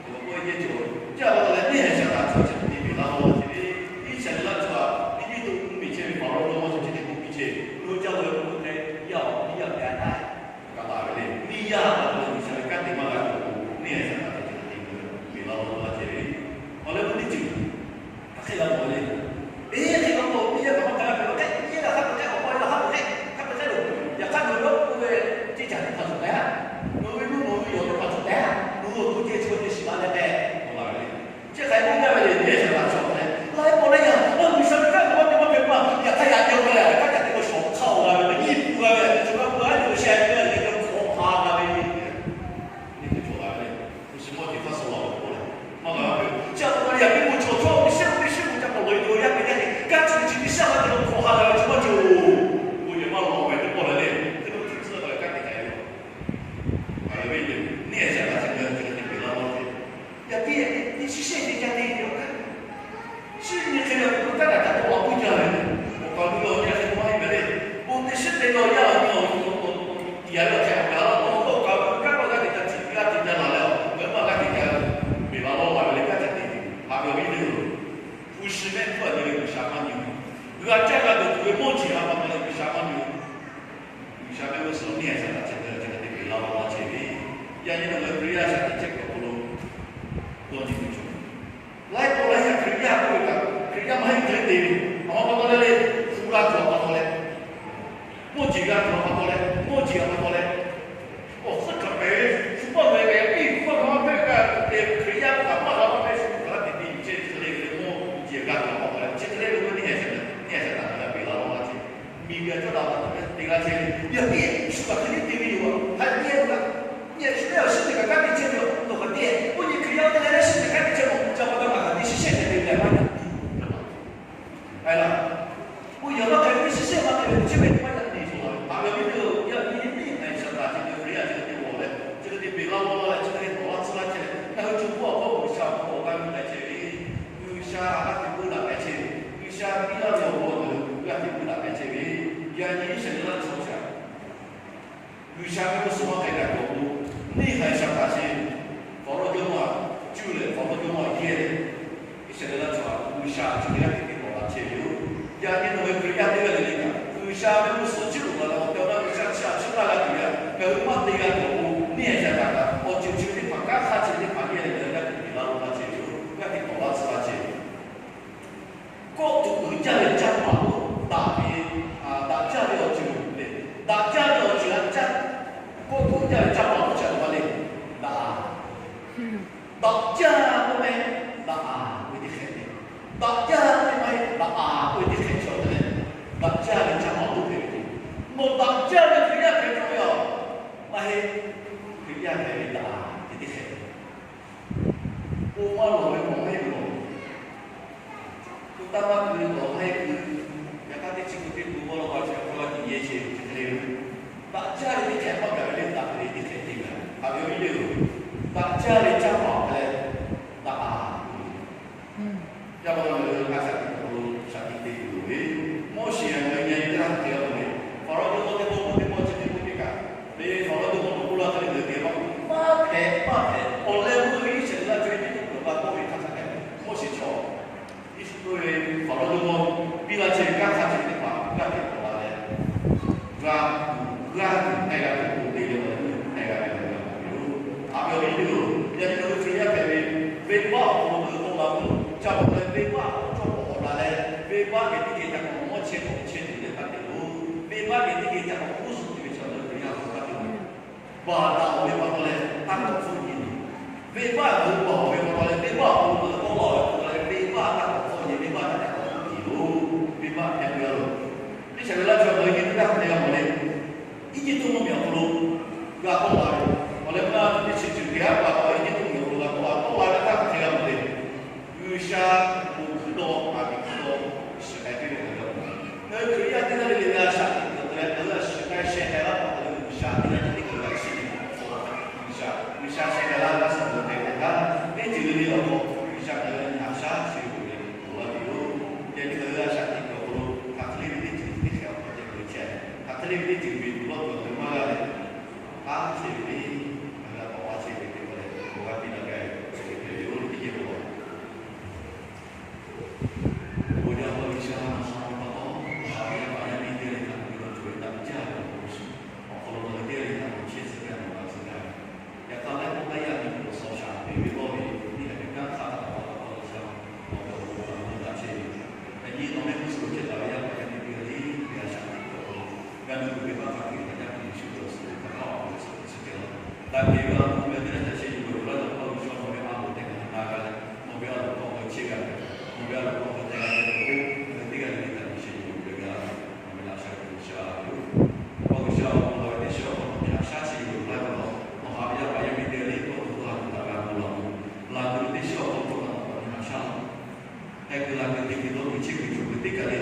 awˬ kawˇ yaˇ cawˬ ve, chi a pa taw leh neˇ haiˬ Saˍtanˍ chaw chi te piˇ laˇ law chi ve, Iˉsaˍreˍlaˆ chaw a, Eˇjiˇtuꞈ mvuhˇmiˬ chehˇ ve Faˍrawˇ jawˇmawˇ chaw chi te k'oˆ piˇ chehˇ, lo caˇ lo ve k'oˆ hk'e, yaˇ awˬ miˇ yaˇ te a taˇ kaꞈ taˍ ve le. Neˇ yaˇ a pa taw G'uiˬsha ve kanˉ te maˇ g'a tuˬ, neˇ haiˬ Saˍtanˍ chaw chi te piˇ laˇ law laˇ chehˇ ve, awˬ leh mvuhˇ teˇ ceuˬ hk'aˬ hk'e g'a mawˬ le. Eˇ, hk'e k'o k'o, miˇ yaˇ kaꞈ maˇ hk'aˬ hk'e k'oˆ, miˇ yaˇ kaꞈ hk'a peu-eˬ hk'e, awˬ pa yaˇ kaꞈ hk'a peu-eˬ hk'e, hk'a peu-eˬ hk'e lo, yaꞈ hk'aˇ nawˬ yawˇ k'oˆ ve, teˇ caˬ teˇ hpaˍ cawˬ tehꞈ, nawˬ ve mvuhˇ nawˬ ve yawˬ teˇ hpaˍ cawˬ tehꞈ, nawˬ hui awˬ to ceh chi hk'e te shiˍ la leh k'ai, k'oˆ la ve le. Chi hk'e k'oˆ gaˇ ve le, neˇ haiˬ Saˍtanˍ chaw hk'e, laiˉ pawˆ laiˉ yaˇ, nawˬ G'uiˬsha ve kanˉ nawˬ maˇ te maˇ Teˇ g'aˇ k'o, kaˉ kaꞈ kaꞈ k'oˆ a puiˉ jaˇ ve, awˬ kaˍ awˬ nu yaˇ awˬ nyi a hk'e k'oˆ maˇ heˆ meh le. Bon teˇ shiˉ te la yaˇ awˬ nyi awˬ, tiꞈ yaˇ ve awˬ hk'e awˬ kaˍ awˬ nu kaˉ k'oˆ g'aˇ teꞈ ca ciˍ g'aˇ teꞈ ca laˬ leh, awˬ kaˍ awˬ nu maˇ g'aˇ teꞈ ca beˬ la lawˇ la ve le kaˉ ca te ve. Haꞈ ve awˬ viˉ teˇ hpaˍ-oˬ, hpu shi mehˆ hpfuhˇ a nyi ve G'uiˬsha maˇ nyi. G'a caˇ g'a dawˬ tuˬ ve mawˇ jeˬ ha pa taw leh G'uiˬsha maˇ nyi. G'uiˬsha mehˆ g'uˇ suhˍ neˇ haiˬ shaˍ htaꞈ chehˇ ve, chi hk'e te beˬ la lawˇ la chehˇ ve. Yaꞈ nyi nawˬ ngaˬ hui Hkriꞈ yaˇ shaˍ tiꞈ chehˇ kuiˬ awˬ hk'aw lo dawˇ nyi tuˬ cawˬ. Laiˉ pawˆ laiˉ yaˇ Hkriꞈ yaˇ k'oˆ ve kaꞈ, Hkriꞈ yaˇ maˇ heˆ hk'e te ve, awˬ ha pa taw leh le, hpu g'a tuˬ awˬ pa taw leh, mawˇ jeˬ g'a tuˬ awˬ pa taw leh, mawˇ jeˬ awˬ pa taw leh, awˬ suhˉ kaꞈ pehˬ ve, shu paˆ ve, piˇ hpu paˆ ve maˇ hpehꞈ g'a te, Hkriꞈ yaˇ kaꞈ maˇ g'a maˇ hpehꞈ shu kaꞈ g'a te te ve chehˇ, chi hk'e le ve le mawˇ jeˬ g'a tuˬ awˬ pa taw leh, chi hk'e le ve le neˇ haiˬ shaˍ, neˇ haiˬ shaˍ htaꞈ g'a beˬ la lawˇ la chehˇ. Miˬguiˬ cawˇ daꞈ pa taw leh te g'a chehˇ ve, yaꞈ piˇ shu kaꞈ hk'e le te ve yoˬ. Hk'aˬ hk'e te g'a, nyi shu lehˬ awˬ shinˉ teˇ kaꞈ kanˉ te chehˇ ve, nawˬ kaꞈ te, oˇ nyi Hkriꞈ yaˇ te leh leh shinˉ teˇ kanˉ te chehˇ ve, ca pa taw kaꞈ hk'aˬ te shiˍ shehˆ te ve leh maˇ yaꞈ piˇ. Aˬ laˬ, oˇ yaꞈ maˇ hk'e ve shiˍ shehˆ maˇ te ve, chi ve maˇ yaꞈ piˇ ve. Haꞈ ve awˬ viˉ teˇ hpaˍ-oˬ, yaꞈ nyi neˇ haiˬ shaˍ htaꞈ chi hk'e Hkriꞈ yaˇ chi hk'e te g'awˬ leh, chi hk'e te beˬ la lawˇ la leh, chi hk'e te tawˍ laˇ tcuh laˇ chehˇ leh, ngaˬ hui co hkawˇ awˬ hkawˇ G'uiˬsha awˬ hkawˇ awˬ g'aˇ yuˬ k'ai chehˇ ve, G'uiˬsha g'aˇ hteꞈ k'oˆ daꞈ k'ai chehˇ ve, G'uiˬsha piˇ laˇ ve awˬ hkawˇ ngaˬ hui g'aˇ hteꞈ k'oˆ daꞈ k'ai chehˇ ve, yaꞈ nyi Iˉsaˍreˍlaˆ chaw chi htaꞈ G'uiˬsha mehˆ g'uˇ suhˍ maˇ k'ai g'a k'awꞈ k'o, neˇ haiˬ shaˍ htaꞈ sheˍ, Faˍrawˇ jawˇmawˇ htaꞈ cuˇ leh Faˍrawˇ jawˇmawˇ htaꞈ yehˇ leh, Iˉsaˍreˍlaˆ chaw htaꞈ G'uiˬsha chi teˇ g'aˇ hk'e te k'awꞈ laˬ chehˇ ve yoˬ. Yaꞈ nyi nawˬ hui Hkriꞈ yaˇ teˇ g'aˇ le le kaꞈ, G'uiˬsha mehˆ g'uˇ suhˍ chiˇ uiˍ la leh awˬ tehˬ awˬ na G'uiˬsha chi htaꞈ chiˇ taˇ g'a tuˬ ve, ngaˬ hui maˇ te g'a k'awꞈ k'o, neˇ haiˬ shaˍ htaꞈ kaꞈ awˬ ceuˬ chi ve teˇ hpaˍ, kanˉ hk'aˇ chi ve teˇ hpaˍ yehˇ leh ngaˬ hui g'aˇ hteꞈ beˬ la lawˇ la chehˇ ve yoˬ. G'aˇ hteꞈ k'awꞈ laˇ tcuh laˇ chehˇ ve. Kawˆ tuꞈ uiˍ jaˇ ve caˇ paˍ k'o, daꞈ ve, daꞈ jaˇ ve awˬ ceuˬ le. Daꞈ jaˇ ve awˬ ceuˬ a caˇ, kawˆ tuꞈ uiˍ jaˇ ve caˇ paˍ k'o chi a htoꞈ ma le. Daꞈ, daꞈ jaˇ k'oˆ ve, daꞈ ve teˇ hk'ehꞈ le. Daꞈ jaˇ k'oˆ ve maˇ heˆ, daꞈ ve teˇ hk'ehꞈ chi awˬ hk'e leh, daꞈ jaˇ ve caˇ paˍ k'oˆ hpehꞈ ve le. Nawˬ daꞈ jaˇ ve Hkriꞈ yaˇ hpehꞈ cawˇ ve a, maˇ heˆ, Hkriꞈ yaˇ hpehꞈ ve daꞈ ve teˇ hk'ehꞈ. Bon maˇ lawˬ ve k'awꞈ maˇ heˆ ve lawˬ. Hpu taˇ maˇ keu ve k'awꞈ maˇ heˆ keu. Yaꞈ hk'aˇ teˇ chi k'o teˇ k'o g'awˇ law k'a chi hk'aw la tiꞈ yehˇ chehˇ ve chi hk'e le ve. Daꞈ jaˇ ve teˇ hkehꞈ maˇ gaˬ ve le, daꞈ ve teˇ hkehꞈ te gaˬ. Haꞈ ve awˬ viˉ teˇ hpaˍ-oˬ, daꞈ jaˇ ve caˇ paˍ hk'e leh daꞈ ve Yaꞈ hk'aˇ ngaˬ hui a shaꞈ teꞈ hk'aw lo shaꞈ teꞈ te tuˬ loˍ ve, Moˉseˍ ngaˬ hui nyi nyi teˇ g'aˇ hk'e g'a mawˬ ve, Faˍrawˇ jawˇmawˇ teˇ pawˆ mawˬ teˇ pawˆ chi teˇ pawˆ teˇ kaꞈ, ve Faˍrawˇ jawˇmawˇ nawˬ k'oˆ laˇ hk'e le ngaˬ hui te maˇ k'oˆ, maˇ hpehꞈ maˇ hpehꞈ, awˬ leh meuˇ ve Iˉsaˍreˍlaˆ chaw yaˇ teˇ g'aˇ kaꞈ k'awꞈ g'a k'oˆ ve hk'a htaꞈ hpehꞈ. Moˉseˍ chaw Iˉsaˍreˍlaˆ ve Faˍrawˇ jawˇmawˇ piˇ laˇ chehˇ ve kanˉ hk'a ceuˬ teˇ hpaˍ g'aˇ hteꞈ k'awꞈ la leh, g'a, g'aˇ hteꞈ k'ai g'a ve k'o te ve awˬ leh meuˇ k'ai g'a ve awˬ leh g'a k'oˆ ve yoˬ. Haꞈ ve awˬ viˉ teˇ hpaˍ-oˬ, yaꞈ nyi ngaˬ hui Hkriꞈ yaˇ hpehꞈ ve, venˇbaˆ awˬ hk'aw lo ngaˬ hui tawˆ la k'o, ca paˍ leh venˇbaˆ awˬ cawˇ k'awꞈ la leh, venˇbaˆ geh teˇ geh ca k'awꞈ mawˇ chehˇ k'awꞈ chehˇ tuˬ leh taˇ te-o. Venˇbaˆ geh teˇ geh ca k'awꞈ k'oˆ zuhˬ tuˬ ve chaw ngaˬ hui Hkriꞈ yaˇ hk'aw taˇ te-o. Baˬ daꞈ-oˬ ve pa taw leh taˇ k'awꞈ hpfuhˆ nyi. Venˇbaˆ ngaˬ hui baˬ-oˬ ve pa taw leh venˇbaˆ awˬ hk'aw lo ngaˬ hui tawˆ la-oˬ ve pa taw leh venˇbaˆ taˇ k'awꞈ hpfuhˆ nyi, venˇbaˆ taˇ k'awꞈ hpfuhˆ nyi-oˬ. Venˇbaˆ hpehꞈ ve yoˬ. Iˉsaˍreˍlaˆ chaw ngaˬ hui nyi teˇ g'aˇ hk'e g'a mawˬ le. Eˇjiˇtuꞈ mvuhˇmiˬ awˬ hk'aw lo g'a tawˆ la ve, awˬ leh meuˇ a tuˬ teˇ chi ceuˬ geh aˉ pa taw Eˇjiˇtuꞈ mvuhˇmiˬ awˬ hk'aw lo g'a tawˆ la ve, tawˆ la ve htaˇ hk'e g'a mawˬ le. G'uiˬsha bon hkuiˉ dawˇ a ve hkuiˉ dawˇ shiˍ k'ai piˇ ve ngaˬ hui g'a mawˬ. Ngaˬ hui Hkriꞈ yaˇ teˇ g'aˇ le le ve a shaꞈ teꞈ kuiˬ awˬ hk'aw leh ngaˬ hui a shuˍ k'ai sheh k'ai laˇ pa taw leh G'uiˬsha teˇ g'aˇ teˇ g'aˇ g'a shiˍ ve awˬ hk'aw, G'uiˬsha, G'uiˬsha sheh k'ai laˇ ve a shaꞈ teꞈ kuiˬ hk'e hk'a teˇ ceuˬ le le awˬ hk'aw G'uiˬsha ngaˬ hui nyi haꞈ shaˉ chi ve k'oˆ ve awˬ lawn ve yoˬ. Yaꞈ nyi ngaˬ hui a shaꞈ teꞈ kuiˬ awˬ hk'aw lo hk'aˬ hk'e le ve teˇ ceuˬ teˇ hk'e awˬ hk'aw ceh ngaˬ hui chehˇ, hk'aˬ hk'e le ve teˇ ceuˬ ve tuˬ lawˇ tuˬ ngaˬ hui maˇ g'a leh, a chehˇ ve le, ngaˬ hui a k'awꞈ a chehˇ ve teˇ hk'aw leh awˬ g'aˇ piˇ laˇ gaˇ ve teˇ hk'e yoˬ. Teˇ ceuˬ k'o Bon yaˇ hk'aw G'uiˬsha a sha pa taw, a ve yaˇ paˍ yaˇ miˇ teˇ g'aˇ le htaꞈ ngaˬ hui g'a cawˬ ve daꞈ jaˇ ve awˬ hk'aw lo, awˬ hk'aw lo ngaˬ hui teˇ g'aˇ le htaꞈ awˬ chehˇ tcuh gaˇ ve awˬ g'a tcuh gaˇ ve. Yaꞈ hk'aˇ laiˉ pawˆ laiˉ yaˇ miˬguiˬ awˬ suhˍ awˬ shaˍ hpehꞈ ve lawˇ ve, teˇ g'aˇ ve kanˉ hk'aˇ htaꞈ pa taw awˬ g'a shaˍ, awˬ g'a awˬ g'a htaꞈ g'a chehˇ ve. Yaꞈ nyi nawˬ mehˆ g'uˇ suhˍ lo chehˇ taˍ ve yaˇ paˍ yaˇ miˇ teˇ g'aˇ le, g'a shaˍ tiꞈ awˬ hk'aw lo g'a nuˇ kuiˬ ve maˇ hk'a tuˬ ve htaꞈ yaˇ hkiˬ Yeˍsuˆ Hkriꞈ awˬ suhˍ lo hk'a hk'aˇ awˬ hk'aw lo tcuhˉ kuiˬ chehˇ laˇ. Daꞈ kehˬ ve a htoꞈ ma teˇ g'aˇ ca sheh yuˬ ve awˬ laˇ yaꞈ k'aw G'uiˬsha nawˬ ve a loˍ tehꞈ ngaˬ hui na g'a leh, nawˬ ve a loˍ hk'aw ngaˬ hui chehˇ g'a ve, nawˬ ve a loˍ hk'aw ngaˬ hui tehꞈ g'a ve k'o, ngaˬ hui teˇ g'aˇ le le htaꞈ sheh yuˬ ve g'a, nawˬ ve laꞈ sha G'uiˬsha yoˬ. K'aw G'uiˬsha awˬ hk'aw lo ve teˇ shiˉ awˬ hk'aw nawˬ ve haꞈ shaˉ sheh yuˬ ve awˬ laˇ yaꞈ k'aw, nawˬ haꞈ ve yaˇ paˍ yaˇ miˇ teˇ g'aˇ le k'oˆ tuˬ dawˇ ha tuˬ htaꞈ g'a mawˬ laˬ k'o, laˬ tuˬ ve teˇ shiˉ awˬ hk'aw lo k'oˆ kaꞈ nawˬ ve haꞈ shaˉ laˬ k'o, heh kuiˬ laˬ kuiˬ te kuiˬ dawˇ kuiˬ chehˇ kuiˬ cawˬ kuiˬ teˇ kaꞈ le